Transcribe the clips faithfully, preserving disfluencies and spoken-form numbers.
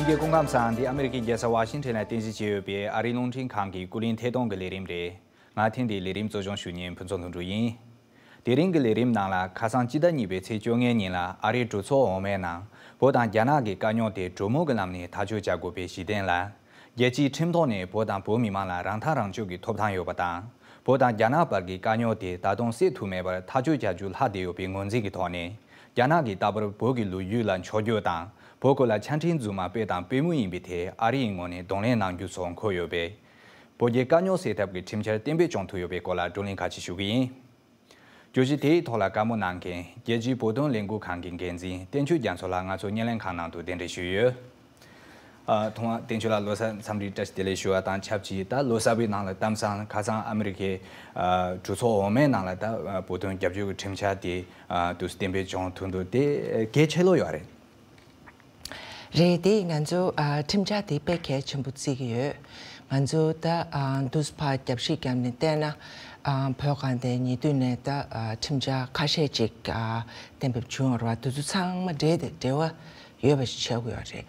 ལྷན་རྒྱས་སྐུ་ཁམས་བཟང་། འདི་ཨ་མི་རི་ཀའི་རྒྱལ་ས་ཝ་ཤིང་ཊོན་ལ་རྟེན་གཞི་བྱས་ཡོད་པའི་ཨ་རིའི་རླུང་འཕྲིན་ཁང་གི་ཀུན་གླེང་ཐད་གཏོང་གི་ལས་རིམ་རེད། ང་ཐེངས་འདིའི་ལས་རིམ་གཙོ་སྐྱོང་ཞུ་མཁན་ཕུན་ཚོགས་ལྷུན་གྲུབ་ཡིན། དེ་རིང་གི་ལས་རིམ་ནང་ལ་ཁ་སང་སྤྱི་ཟླ་གཉིས་པའི་ཚེས་བཅོ་ལྔའི་ཉིན་ལ་ཨ་རིའི་གྲོས་ཚོགས་འོག་མའི་ནང་བོད་དང་རྒྱ་ནག་གི་དཀའ་རྙོག་དེ་གྲོས་མོལ་གྱི་ལམ་ནས་ཐག་གཅོད་བྱ་དགོས་པའི་གཞི་རྟེན་ལ། རྒྱལ་སྤྱིའི་ཁྲིམས་ཐོག་ནས་བོད་དང་བོད་མི་མང་ལ་རང་ཐག་རང་གཅོད་ཀྱི་ཐོབ་ཐང་ཡོད་པ་དང་། བོད་དང་རྒྱ་ནག་བར་གྱི་དཀའ་རྙོག་དེ་ད་དུང་སེལ་ཐུབ་མེད་པར་ཐག་གཅོད་བྱ་རྒྱུ་ལྷག་བསྡད་ཡོད་པའི་ངོས་འཛིན་གྱི་ཐོག་ནས། རྒྱ་ནག་གིས་ད་བར་བོད་ཀྱི་ལོ་རྒྱུས་ལ་འཕྱོག་རྒྱུ་དང་། བོད་ཁུལ་ལ་ཆ་འཕྲིན་རྫུན་མ་སྤེལ་དང་སྤེལ་མུས་ཡིན་པའི་ཐད་ཨ་རི་ཡི་ངོས་ནས་གདོང་ལེན་གནང་རྒྱུ་སོགས་འཁོད་ཡོད་པས། བོད་རྒྱའི་དཀའ་རྙོག་སེལ་ཐབས་ཀྱི་ཁྲིམས་འཆར་གཏན་འབེབས་བྱུང་ཐུབ་ཡོད་པའི་སྐོར་ལ་བགྲོ་གླེང་ཁག་ཅིག་ཞུ་གི་ཡིན། བརྗོད་གཞི་དེའི་ཐོག་ལ་བཀའ་མོལ་གནང་མཁན་རྒྱལ་སྤྱིའི་བོད་དོན་ལས་འགུལ་ཁང་གི་འགན་འཛིན་བསྟན་ཆོས་རྒྱ་མཚོ་ལགས་ང་ཚོ་བརྙན་ལེན་ཁང་ནང་དུ་གདན་འདྲེན་ཞུས་ཡོད། ཨ། ཐོག་མར་བསྟན་ཆོས་ལགས་ལོ་གསར་འཚམས་འདྲི་བཀྲ་ཤིས་བདེ་ལེགས་ཞུ་བ་དང་ཆབས་ཅིག་ད་ལོ་གསར་པའི་ནང་ལ་གཏམ་བཟང་ཁ་སང་ཨ་མི་རི་ཀའི་ཨ་གྲོས་ཚོགས་འོག་མའི་ནང་ལ་ད་ཨ་བོད་དོན་རྒྱབ་སྐྱོར་གྱི་ཁྲིམས་འཆར་དེ་ཨ་དུ་གཏན་འབེབས་བྱུང་ཐུབ་འདུག་དེ་གལ་ཆེ་ལོས་ཡོད་རེད། རེད། དེ་ང་ཚོ་ཨ་ཁྲིམས་འཆར་དེ་དཔེ་གལ་ཆེན་པོ་བརྩི་གི་ཡོད། ང་ཚོ་ད་ཨ་འདུག་སེ་ཕར་རྒྱབ་བཤིག་བརྒྱབ་ནས་བལྟས་ན། ཨ་བོད་སྒང་དེ་ཉེ་དུས་ནས་ད་ཨ་ཁྲིམས་འཆར་ཁ་ཤས་ཅིག་ཨ་གཏན་འབེབས་བྱུང་ཡོད་རེད་བ། དེ་ཚོ་ཚང་མ་འབྲེལ་ཏེ་འབྲེལ་བ་ཡོད་པ་ཞིག་ཆགས་ཀྱི་ཡོད་རེད།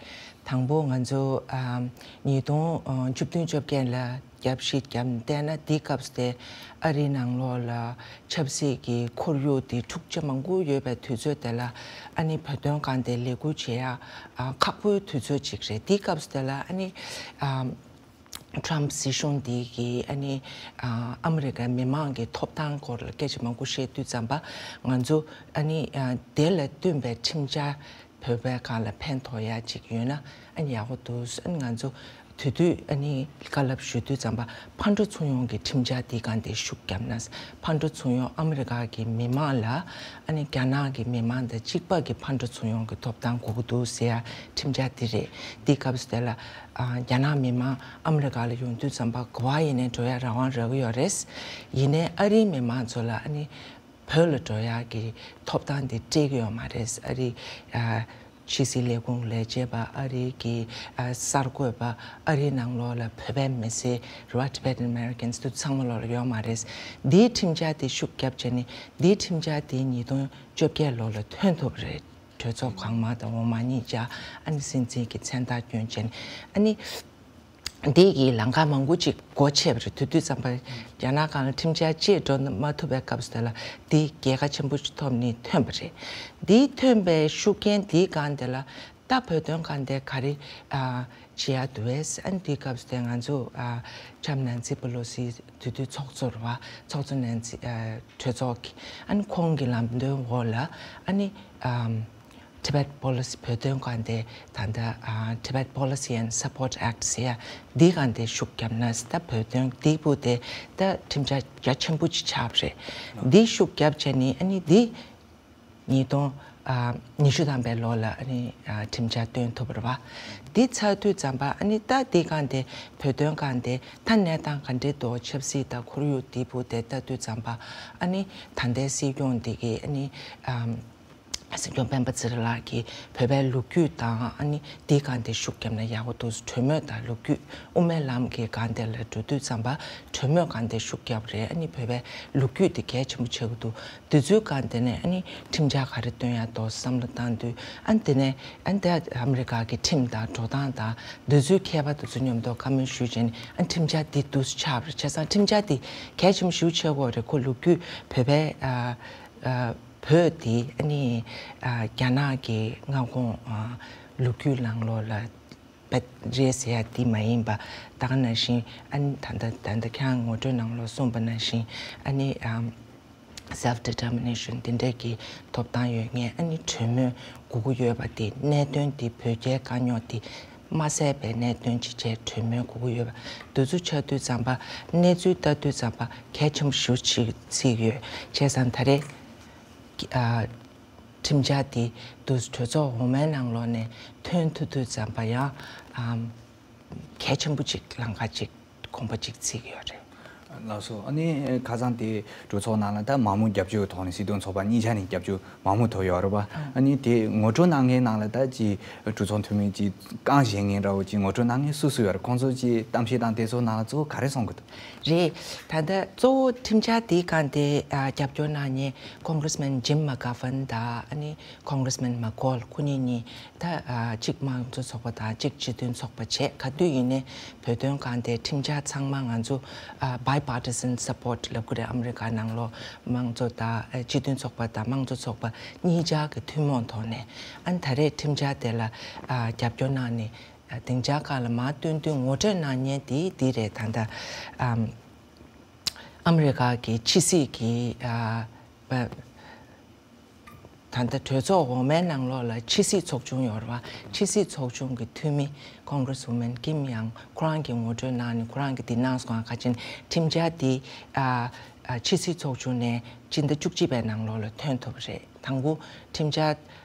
དང་པོ་ང་ཚོ་ཨ་ཉིས་སྟོང་བཅུ་བདུན་བཅོ་བརྒྱད་ལ་རྒྱབ་བཤིག་བརྒྱབ་ནས་བལྟས་ན། དེའི་སྐབས་སུ་དེ་ཨ་རིའི་ནང་ལོགས་ལ་ཆབ་སྲིད་ཀྱི་ཁོར་ཡུག་དེ་འཁྲུག་ཆ་མང་པོ་ཡོད་པའི་དུས་ཚོད་དེ་ལ། ཨ་ནི་བོད་དོན་སྒང་དེ་ལས་འགུལ་བྱེད་ཡ་ཨ་ཁག་པོའི་དུས་ཚོད་ཅིག་རེད། དེའི་སྐབས་སུ་དེ་ལ་ཨ་ནི་ཨ་ཊམ་སྲིད་གཞུང་འདི་གིས་ཨ་ནི་ཨ་ཨ་མི་རི་ཀའི་མི་མང་གི་ཐོབ་ཐང་སྐོར་ལ་སྐད་ཆ་མང་པོ་བཤད་དུས་ཙམ་པ། ང་ཚོ་ཨ་ནི་ཨ་དེ་ལ་བསྟུན་པའི་ཁྲིམས་འཆར་བོད་པའི་སྒང་ལ་ཕན་ཐོགས་ཡ་ཅིག་ཡོད་ན་ཨ་ནི་ཡག་པོ་འདུག་ཨ་ནི་ང་ཚོ་དེ་དུས་ཨ་ནི་བཀའ་སློབ་ཞུ་དུས་ཙམ་པ། ཕར་འགྲོ་ཚུར་ཡོང་གི་ཁྲིམས་འཆར་དེའི་སྒང་དེ་ཤུགས་བརྒྱབ་ན། ཕར་འགྲོ་ཚུར་ཡོང་ཨ་མི་རི་ཀ་གི་མི་མང་ལ་ཨ་ནི་རྒྱ་ནག་གི་མི་མང་དང་གཅིག་པ་གི་ཕར་འགྲོ་ཚུར་ཡོང་གི་ཐོབ་ཐང་དགོས་ཀྱི་འདུག་ཟེར་ཡ་ཁྲིམས་འཆར་དེ་རེད། དེའི་སྐབས་སུ་དེ་ལ་ཨ་རྒྱ་ནག་མི་མང་ཨ་མི་རི་ཀ་ལ་ཡོང་དུས་ཙམ་པ་ག་པར་ཡིན་ནའི་འགྲོ་ཡ་རང་དབང་རག་གི་ཡོད་རེད། ཡིན་ནའི་ཨ་རིའི་མི་མང་ཚོ་ལ་ཨ་ནི་བོད་ལ་འགྲོ་ཡག་གི་ཐོབ་ཐང་དེ་སྤྲད་ཀྱི་ཡོད་མ་རེད། ཨ་རི་ཨ་ཕྱི་སྲིད་ལས་ཁུངས་ལས་བྱེད་པ། ཨ་རི་གི་ཨ་གསར་འགོད་པ། ཨ་རིའི་ནང་ལོགས་ལ་བོད་པའི་མི་སེར་རེད་བ། Tibetan Americans དེ་ཚང་མ་ལོགས་ལ་ཡོད་མ་རེད། འདིའི་ཁྲིམས་འཆར་དེ་ཤུགས་བརྒྱབ་བྱས་ནས་འདིའི་ཁྲིམས་འཆར་དེ་ཉིས་སྟོང་བཅོ་བརྒྱད་ལོ་ལ་ཐོན་ཐུབ་རེད། གྲོས་ཚོགས་གོང་མ་དང་འོག་མ་གཉིས་ཆ་ཨ་ནི་སྲིད་འཛིན་གྱི་མཚན་རྟགས་བསྐྱོན་བྱས་ནས་ཨ་ནི། འདི་ཡི་ལམ་ཁ་མང་པོ་ཅིག་སྒོ་ཕྱེ་བ་རེད། དེ་དུས་ཙམ་པ་རྒྱ་ནག་སྒང་ལ་ཁྲིམས་འཆར་ཅིག་འགྲོ་མ་ཐུབ་པའི་སྐབས་སུ་དེ་ལ་འདི་རྒྱལ་ཁ་ཆེན་པོ་ཅིག་ཐོབ་ནས་ཐོན་པ་རེད། འདི་ཐོན་པའི་ཤུགས་རྐྱེན་འདིའི་སྒང་དེ་ལ་ད་བོད་དོན་སྒང་དེ་ག་རེ་ཨ་བྱེད་ཡ་འདུག་བས། ཨ་ནི་དེའི་སྐབས་སུ་དེ་ང་ཚོ་ཨ་ལྕམ་ནན་སི་པེ་ལོ་སི་དེ་དུས་ཚོགས་གཙོ་རེད་བ། ཚོགས་གཙོ་ནན་སི་ཨ་གྲོས་ཚོགས་ཀྱི་ཨ་ནི་ཁོང་གི་ལམ་སྟོན་འོག་ལ་ཨ་ནི་ཨ། Tibet Policy བོད་དོན་སྒང་དེ་ད་ལྟ་ཨ་Tibet Policy and Support Act ཟེར་ཡ་འདི་སྒང་དེ་ཤུགས་བརྒྱབ་ན་ད་བོད་དོན་འདི་བུ་དེ་ད་ཁྲིམས་འཆར་རྒྱ་ཆེན་པོ་ཅིག་ཆགས་པ་རེད། འདི་ཤུགས་བརྒྱབ་བྱས་ནི་ཨ་ནི་འདི་ཉིས་སྟོང་ཨ་ཉི་ཤུ་ཐམ་པའི་ལོ་ལ་ཨ་ནི་ཨ་ཁྲིམས་འཆར་བཏོན་ཐུབ་པ་རེད་བ། འདི་ཚར་དུས་ཙམ་པ་ཨ་ནི་ད་འདི་སྒང་དེ་བོད་དོན་སྒང་དེ་ད་གནས་སྟངས་ག་འདྲས་འདུག་ཆབ་སྲིད་དང་ཁོར་ཡུག་འདི་བུ་དེ་ལྟ་དུས་ཙམ་པ་ཨ་ནི་ད་ལྟའི་སྲིད་སྐྱོང་འདི་གི་ཨ་ནི་ཨ། སྲིད་སྐྱོང་སྤེན་པ་ཚེ་རིང་ལགས་ཀྱིས་བོད་པའི་ལོ་རྒྱུས་དང་ཨ་ནི་འདིའི་སྒང་དེ་ཤུགས་བརྒྱབ་ན་ཡག་པོ་འདུག་གྲོས་མོལ་དང་ལོ་རྒྱུས་དབུ་མའི་ལམ་གྱི་སྒང་དེ་ལ་འགྲོ་དུས་ཙམ་པ་གྲོས་མོལ་སྒང་དེ་ཤུགས་བརྒྱབ་རེད། ཨ་ནི་བོད་པའི་ལོ་རྒྱུས་དེ་གལ་ཆེན་པོ་ཆགས་ཀྱི་འདུག་དེ་ཚོའི་སྒང་དེ་ནས་ཨ་ནི་ཁྲིམས་འཆར་ག་རེ་བཏོན་ཡག་འདུག་བསམ་བློ་བཏང་དུས་ཨ་ནི་དེ་ནས་ཨ་ནི་ད་ཨ་མི་རི་ཀ་གི་ཁྲིམས་དང་འགྲོ་སྟངས་དང་དེ་ཚོའི་མཁས་པ་དེ་ཚོ་མཉམ་དུ་བཀའ་མོལ་ཞུས་བྱས་ནས་ཨ་ནི་ཁྲིམས་འཆར་འདི་འདུག་ཆགས་པ་རེད། བྱས་ཙང་ཁྲིམས་འཆར་འདི་གལ་ཆེན་པོ་ཞེ་པོ་ཆགས་ཀྱི་ཡོད་རེད། ཁོ་ལོ་རྒྱུས་བོད་པའི་ཨ། ཨ། བོད་འདི་ཨ་ནི་ཨ་རྒྱ་ནག་གི་མངའ་ཁོངས་ཨ་ལོ་རྒྱུས་ནང་ལོགས་ལ་བེད་རེད་ཟེར་ཡ་འདི་མ་ཡིན་པ། ད་ག་ནང་བཞིན་ཨ་ནི་ད་ལྟ་ད་ལྟ་ཁྱེད་རང་ངོ་སྤྲོད་ནང་ལོགས་གསུངས་པ་ནང་བཞིན་ཨ་ནི་ཨ་self determination འདི་འདྲས་ཀྱི་ཐོབ་ཐང་ཡོད་མཁན་ཨ་ནི་གྲོས་མོལ་དགོས་ཀྱི་ཡོད་པ་དེ། གནད་དོན་འདི་བོད་རྒྱའི་དཀའ་རྙོག་འདི་མ་སེལ་བའི་གནད་དོན་ཅིག་བྱས་གྲོས་མོལ་དགོས་ཀྱི་ཡོད་པ་འདི་ཚོ་ཆགས་དུས་ཙམ་པ། གནས་ཚུལ་ལྟ་དུས་ཙམ་པ་གལ་ཆེན་པོ་ཞེ་པོ་ཅིག་བརྩི་གི་ཡོད། བྱས་ཙང་ད་རེས། ཨ། ཁྲིམས་འཆར་འདི་འདུག་གྲོས་ཚོགས་འོག་མའི་ནང་ལོགས་ནས་ཐོན་ཐུབ་དུས་ཙམ་པ་ཡང་ཨམ་གལ་ཆེན་པོ་ཅིག་ལམ་ཁ་ཅིག་དགོངས་པ་ཅིག་བརྩི་གི་ཡོད་རེད། ལགས་སོ། ཨ་ནི་ཁ་སང་དེ་གྲོས་ཚོགས་ནང་ལ་ད་མང་མོས་རྒྱབ་སྐྱོར་ཐོག་ནས་སྲིད་དོན་ཚོགས་པ་གཉིས་ཆ་ནས་རྒྱབ་སྐྱོར་མང་མོས་ཐོབ་ཡོད་རེད་པ། ཨ་ནི་དེ་ངོ་སྤྲོད་གནང་མཁན་ནང་ལ་ད་ཅི་གྲོས་ཚོགས་འཐུས་མི་ཅི་རྐང་བཞེངས་མཁན་འདྲ་བོ་ཅི་ངོ་སྤྲོད་གནང་མཁན་སུ་སུ་ཡོད་རེད། ཁོང་ཚོ་ཅི་གཏམ་བཤད་དང་དེ་ཚོ་ནང་ལ་གཙོ་བོ་ག་རེ་གསུང་གི་འདུག་རེད། ད་ལྟ་གཙོ་བོ་ཁྲིམས་འཆར་དེའི་སྒང་དེ་ཨ་རྒྱབ་སྐྱོར་གནང་མཁན་Congressman Jim McGovern དང་ཨ་ནི་Congressman McCaul ཁོ་གཉིས་གཉིས་ད་ཨ་གཅིག་དམངས་གཙོ་ཚོགས་པ་དང་གཅིག་སྤྱི་མཐུན་ཚོགས་པ་བྱས། ག་དུས་ཡིན་ནའི་བོད་དོན་སྒང་དེ་ཁྲིམས་འཆར་ཚང་མ་ང་ཚོ་ཨ་bipartisan support ལབ་ཀྱི་རེད། ཨ་མི་རི་ཀ་ནང་ལོགས་དམངས་གཙོ་དང་ཨ་སྤྱི་མཐུན་ཚོགས་པ་དང་དམངས་གཙོ་ཚོགས་པ་གཉིས་ཆར་གྱི་ཐུན་མོང་ཐོག་ནས་ཨ་ནི་ད་རེས་ཁྲིམས་འཆར་དེ་ལ་ཨ་རྒྱབ་སྐྱོར་གནང་ནས། ཨ་སྡིངས་ཆ་ཁག་ལ་མར་སྟོན་དུས་ངོ་སྤྲོད་གནང་མཁན་དེ་འདི་རེད། ད་ལྟ་ཨམ་ཨ་མི་རི་ཀ་གི་ཕྱི་སྲིད་ཀྱི་ཨ་པ་ད་ལྟ་གྲོས་ཚོགས་འོག་མའི་ནང་ལོགས་ལ་ཕྱི་སྲིད་ཚོགས་ཆུང་ཡོད་རེད་པ། ཕྱི་སྲིད་ཚོགས་ཆུང་གི་འཐུས་མི་Congresswoman Kim Young ཁོ་རང་གིས་ངོ་སྤྲོད་གནང་ནས་ཁོ་རང་གིས་འདི་གནང་སོང་། ཁ་ཆེན་ཁྲིམས་འཆར་འདི་ཨ་ཨ་ཕྱི་སྲིད་ཚོགས་ཆུང་ནས་སྤྱི་ཟླ་བཅུ་གཅིག་པའི་ནང་ལོགས་ལ་ཐོན་ཐུབ་པ་རེད། དང་པོ་ཁྲིམས་འཆར་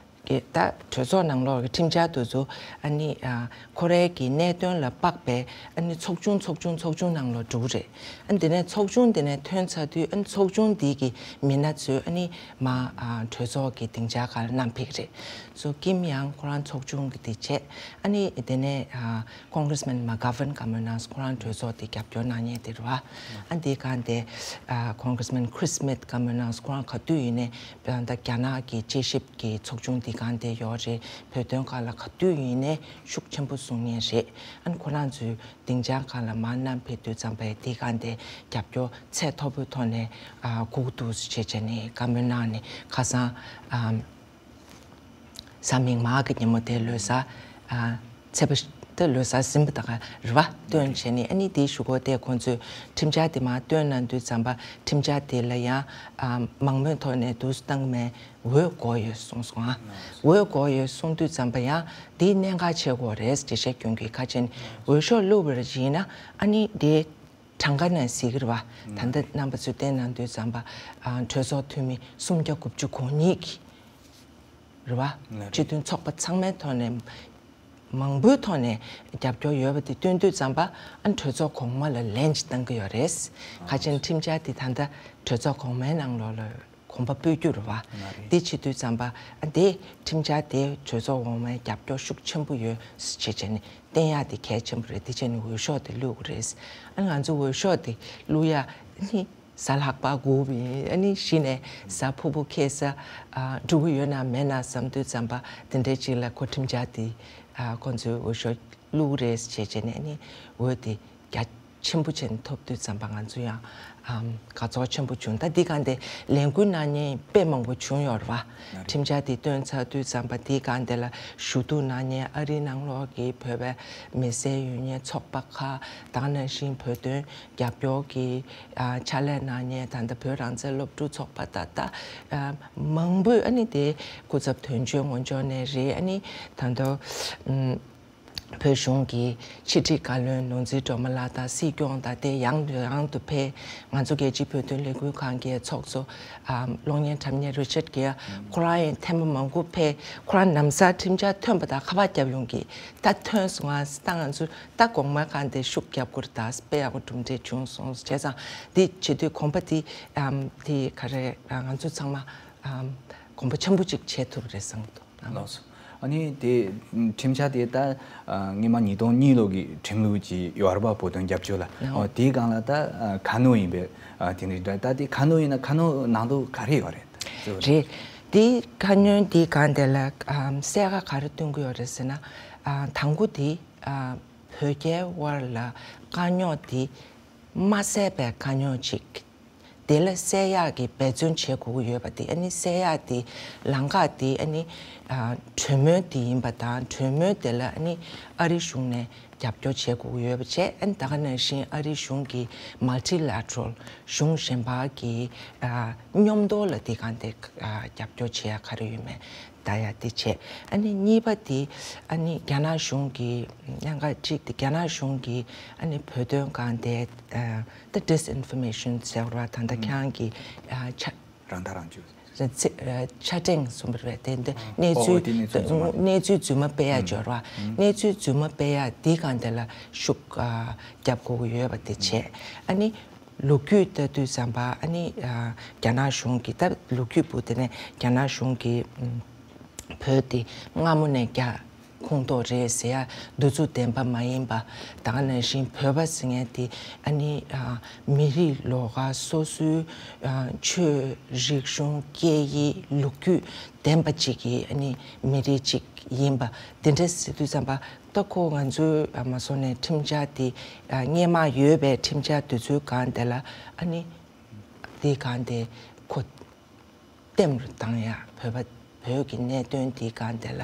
གྱི་ད་གྲོས་ཚོགས་ནང་ལོགས་ཀྱི་ཁྲིམས་འཆར་དེ་ཚོ་ཨ་ནི་ཨ་ཁོ་རའི་གི་གནད་དོན་ལ་དཔག་པའི་ཨ་ནི་ཚོགས་ཆུང་ཚོགས་ཆུང་ཚོགས་ཆུང་ནང་ལོགས་འགྲོ་གི་རེད། ཨ་ནི་དེ་ནས་ཚོགས་ཆུང་དེ་ནས་ཐོན་ཚར་དུས་ཨ་ནི་ཚོགས་ཆུང་དེ་གི་མི་སྣ་ཚོས་ཨ་ནི་མ་ཨ་གྲོས་ཚོགས་ཀྱི་སྡིངས་ཆ་ཁག་ལ་བསྣམས་ཕེབས་ཀྱི་རེད། སོ་Kim Young ཁོ་རང་ཚོགས་ཆུང་གི་དེ་བྱས། ཨ་ནི་དེ་ནས་ཨ་Congressman McGovern ཀ་མོ་ནང་ཁོ་རང་གྲོས་ཚོགས་དེ་རྒྱབ་སྐྱོར་གནང་མཁན་དེ་རེད་པ། ཨ་འདི་སྒང་དེ་ཨ་Congressman Chris Smith ཀ་མོ་ནང་ཁོ་རང་ག་དུས་ཡིན་ནའི་ད་རྒྱ་ནག་གི་དཔྱད་ཞིབ་ཀྱི་ཚོགས་ཆུང་འདི་སྒང་དེ་ཡོད་རེད། བོད་དོན་སྒང་ལ་ག་དུས་ཡིན་ནའི་ཤུགས་ཆེན་པོ་གསུང་མཁན་རེད། ཨ་ནི་ཁོ་རང་ཚོའི་སྡིངས་ཆ་སྒང་ལ་མར་བསྣམས་ཕེབས་དུས་ཙམ་པ་འདི་སྒང་དེ་རྒྱབ་སྐྱོར་ཚད་མཐོ་པོའི་ཐོག་ནས་ཨ་དགོས་འདུག་ཟེར་བྱས་བྱས་ནས་བཀའ་མོལ་གནང་ནས་ཁ་སང་ཨ་གཟའ་མིག་དམར་གྱི་ཉིན་མོ་དེ་ལོ་གསར་ཨ་ཚེས་པ་དེ་ལོ་གསར་ཟིན་པ་དང་རེད་པ། སྟོན་བྱས་ནས་ཨ་ནི་དེའི་གཞུག་གུ་དེ་ཁོང་ཚོས་ཁྲིམས་འཆར་དེ་མར་སྟོན་གནང་དུས་ཙམ་པ་ཁྲིམས་འཆར་དེ་ལ་ཡང་ཨ་མང་མོས་ཐོག་ནས་འདུག་སེ་བཏང་མེད། འོས་དགོས་ཡོད་གསུངས་སོང་ཨ། འོས་དགོས་ཡོད་གསུངས་དུས་ཙམ་པ་ཡང་འདིའི་གནད་འགག་ཆེ་གོ་རེད། འགྲེལ་བཤད་སྐྱོན་གྱི་ཁ་ཆེན་འོས་ཤོག་བླུགས་པར་བྱས་ན་ཨ་ནི་དེ་གྲངས་ཀ་ནས་གཟིགས་ཀྱི་རེད་པ། ད་ལྟ་རྣམ་པ་ཚོས་བལྟས་གནང་དུས་ཙམ་པ་ཨ་གྲོས་ཚོགས་འཐུས་མི་སུམ་བརྒྱ་དགུ་བཅུ་གོ་གཉིས་ཀྱི་རེད་པ། སྤྱི་མཐུན་ཚོགས་པ་ཚང་མའི་ཐོག་ནས་མང་པོའི་ཐོག་ནས་རྒྱབ་སྐྱོར་ཡོད་པ་དེ་སྟོན་དུས་ཙམ་པ་ཨ་གྲོས་ཚོགས་གོང་མ་ལ་ལན་ཅིག་བཏང་གི་ཡོད་རེད། ཁ་ཆེན་ཁྲིམས་འཆར་དེ་ད་ལྟ་གྲོས་ཚོགས་གོང་མའི་ནང་ལོགས་ལ་གོམ་པ་སྤོས་རྒྱུ་རེད་པ། དེ་བྱེད་དུས་ཙམ་པ་ཨ་དེ་ཁྲིམས་འཆར་དེ་གྲོས་ཚོགས་གོང་མའི་རྒྱབ་སྐྱོར་ཤུགས་ཆེན་པོ་ཡོད་ཅེས་བྱས་ནས་བསྟན་ཡག་དེ་གལ་ཆེན་པོ་རེད། དེ་བྱས་ནས་འོས་ཤོག་དེ་བླུགས་དགོས་རེད། ཨ་ང་ཚོ་འོས་ཤོག་དེ་བླུགས་ཡག་ནི་གཟའ་ལྷག་པ་དགོས་པ་ཡིན། ཨ་ནི་གཞི་ནས་གཟའ་ཕུར་བུ་ཁེལ་ས་ཨ་འགྲོ་གི་ཡོད་ན་མེད་ན་བསམ་དུས་ཙམ་པ་དེ་འདྲའི་ཅིག་ལ་ཁོ་ཁྲིམས་འཆར་དེ་ཨ་ཁོ་ཚོའི་འོས་ཤོག་བླུགས་རེས་བྱས་བྱས་ནས་ནི་འོས་དེ་རྒྱ་ཆེན་པོ་ཅན་ཐོབ་དུས་ཙམ་པ་ང་ཚོ་ཡང་ཨམ་དགའ་ཚོར་ཆེན་པོ་བྱུང་། ད་འདི་ག་འདི་ལས་འགུལ་གནང་མཁན་དཔེ་མང་པོ་བྱུང་ཡོད་རེད་པ། ཁྲིམས་འཆར་དེ་བཏོན་ཚར་དུས་ཙམ་པ་འདི་ག་འདི་ལ་ཞུ་གཏུག་གནང་མཁན་ཨ་རིའི་ནང་ལོགས་ཀྱི་བོད་པའི་མི་སེར་ཡོད་མཁན་ཚོགས་པ་ཁག་ད་ག་ནང་བཞིན་བོད་དོན་རྒྱབ་སྐྱོར་གྱི་ཨ་ཕྱག་ལས་གནང་མཁན་ད་ལྟ་བོད་རང་བཙན་སློབ་ཕྲུག་ཚོགས་པ་ད་ལྟ་ཨ་མང་པོས་ཨ་ནི་དེ་སྐུ་ཚབ་དོན་གཅོད་ངོས་ཕྱོགས་ནས་རེད། ཨ་ནི་ད་ལྟ་ཨམ། བོད་གཞུང་གི་ཕྱི་དྲིལ་བཀའ་བློན་ནོར་འཛིན་སྒྲོལ་མ་ལགས་དང་སྲིད་སྐྱོང་དང་དེ་ཡང་དུ་ཡང་དུ་ཕེབས། ང་ཚོ་རྒྱལ་སྤྱིའི་བོད་དོན་ལས་འགུལ་ཁང་གི་ཚོགས་གཙོ་ཨམ་གློག་བརྙན་འཁྲབ་མཁན་རི་ཆར་གྱིས་ཁོ་རང་ཡང་ཐེངས་མ་མང་པོ་ཕེབས། ཁོ་རང་ལམ་སང་ཁྲིམས་འཆར་ཐོན་པ་དང་ཁ་པར་བརྒྱབ་ཡོང་གི། ད་ཐོན་སོང་ཨ། ད་ང་ཚོ་ད་གོང་མ་གང་དེ་ཤུགས་རྒྱབ་དགོས་རེད། ད་དཔེ་ཡག་པོ་གྲུབ་འབྲས་བྱུང་སོང་བྱས་ཙང་འདི་བྱེད་དུས་གོམ་པ་འདི་ཨམ་འདི་ག་རེ་ང་ཚོ་ཚང་མ་ཨམ་གོམ་པ་ཆེན་པོ་ཅིག་བྱེད་ཐུབ་རེད་བསམ་གྱི་འདུག་ལགས་སོ། ཨ་ནི་དེ་ཁྲིམས་འཆར་དེ་ད་ཨ་སྔོན་མ་ཉིས་སྟོང་གཉིས་ལོ་གི་ཁྲིམས་ལུགས་ཀྱི་ཡོད་རེད་པ། བོད་དོན་རྒྱབ་སྐྱོར་ལ། ཨོ་དེའི་སྒང་ལ་ད་ཨ་ཁ་སྣོན་ཡིན་པས། ཨ་དེ་འདྲ་ད་དེ་ཁ་སྣོན་ཡིན་ན་ཁ་སྣོན་ནང་དུ་ག་རེ་ཡོད་རེད། རེད། དེ་ཁ་སྣོན་དེའི་སྒང་དེ་ལ་ཨ་གསལ་ཁ་ག་རེ་སྟོན་གྱི་ཡོད་རེད་ཟེར་ན། ཨ་དང་པོ་དེ་ཨ་བོད་རྒྱའི་དབར་ལ་དཀའ་རྙོག་དེ་མ་སེལ་བའི་དཀའ་རྙོག་ཅིག་དེ་ལ་སེལ་ཡག་གི་འབད་བརྩོན་བྱེད་དགོས་ཀྱི་ཡོད་པ་དེ། ཨ་ནི་སེལ་ཡག་དེ་ལམ་ཁ་དེ་ཨ་ནི་ཨ་གྲོས་མོལ་དེ་ཡིན་པ་དང་། གྲོས་མོལ་དེ་ལ་ཨ་ནི་ཨ་རི་གཞུང་ནས་རྒྱབ་སྐྱོར་བྱེད་དགོས་ཀྱི་ཡོད་པ་བྱས། ཨ་ནི་ད་ག་ནང་བཞིན་ཨ་རི་གཞུང་གི་multilateral གཞུང་གཞན་པ་གི་ཨ་མཉམ་དུ་ལ་དེ་གང་དེ་ཨ་རྒྱབ་སྐྱོར་བྱེད་ཡག་ག་རེ་ཡོད་མེད་ལྟ་ཡག་དེ་བྱས། ཨ་ནི་གཉིས་པ་དེ་ཨ་ནི་རྒྱ་ནག་གཞུང་གི་གནད་འགག་གཅིག་དེ་རྒྱ་ནག་གཞུང་གི་ཨ་ནི་བོད་དོན་སྒང་དེ་ཨ། The disinformation ཟེར་བ་ད་ལྟ་ཁྱེད་རང་གིས་ཨ་ཆ་རང་ཐག་རང་གཅོད། ཚེ་ཨ་ཆ་འགྲེང་གསུངས་པ་རེད། དེ་འདི་གནས་ཨོ་ཨོ་ཚུལ་དེ་གནས་ཚུལ་རྫུན་མ་རེད། གནས་ཚུལ་རྫུན་མ་སྤེལ་ཡ་སྦྱོར་བ། གནས་ཚུལ་རྫུན་མ་སྤེལ་ཡ་འདི་སྒང་དེ་ལ་ཤུགས་ཨ་རྒྱབ་དགོས་ཀྱི་ཡོད་པ་དེ་བྱས། ཨ་ནི་ ལོ་རྒྱུས་ལྟ་དུས་ཙམ་པ་ཨ་ནི་ཨ་རྒྱ་ནག་གཞུང་གི་ད་ལོ་རྒྱུས་པོ་དེ་ནས་རྒྱ་ནག་གཞུང་གི་ཨམ་བོད་དེ་སྔ་མོ་ནས་རྒྱ་ཁོངས་གཏོགས་རེད་ཟེར་ཡ་འདུ་ཚོགས་བདེན་པ་མ་ཡིན་པ། ད་ག་ནང་བཞིན་བོད་པ་ཟེར་མཁན་དེ་ཨ་ནི་ཨ་མི་རིགས་ལོགས་ཀ་སོ་སོའི་ཨ་ཆོས་རིག་གཞུང་སྐད་ཡིག་ལོ་རྒྱུས་ལྡན་པ་ཅིག་གི་ཨ་ནི་མི་རིགས་ཅིག་ཡིན་པ་འདི་འདྲ་ཟེར་དུས་ཙམ་པ། ད་ཁོ་ང་ཚོའི་ཨ་མ་སོ་ནས་ཁྲིམས་འཆར་དེ་ཨ་སྔས་མ་ཡོད་པའི་ཁྲིམས་འཆར་དེ་ཚོའི་སྒང་དེ་ལ་ཨ་ནི་དེའི་སྒང་དེ་ཁོ་ལྟེམ་རུ་བཏང་ཡ། བོད་པ་བོད་ཀྱི་གནད་དོན་དེའི་སྒང་དེ་ལ་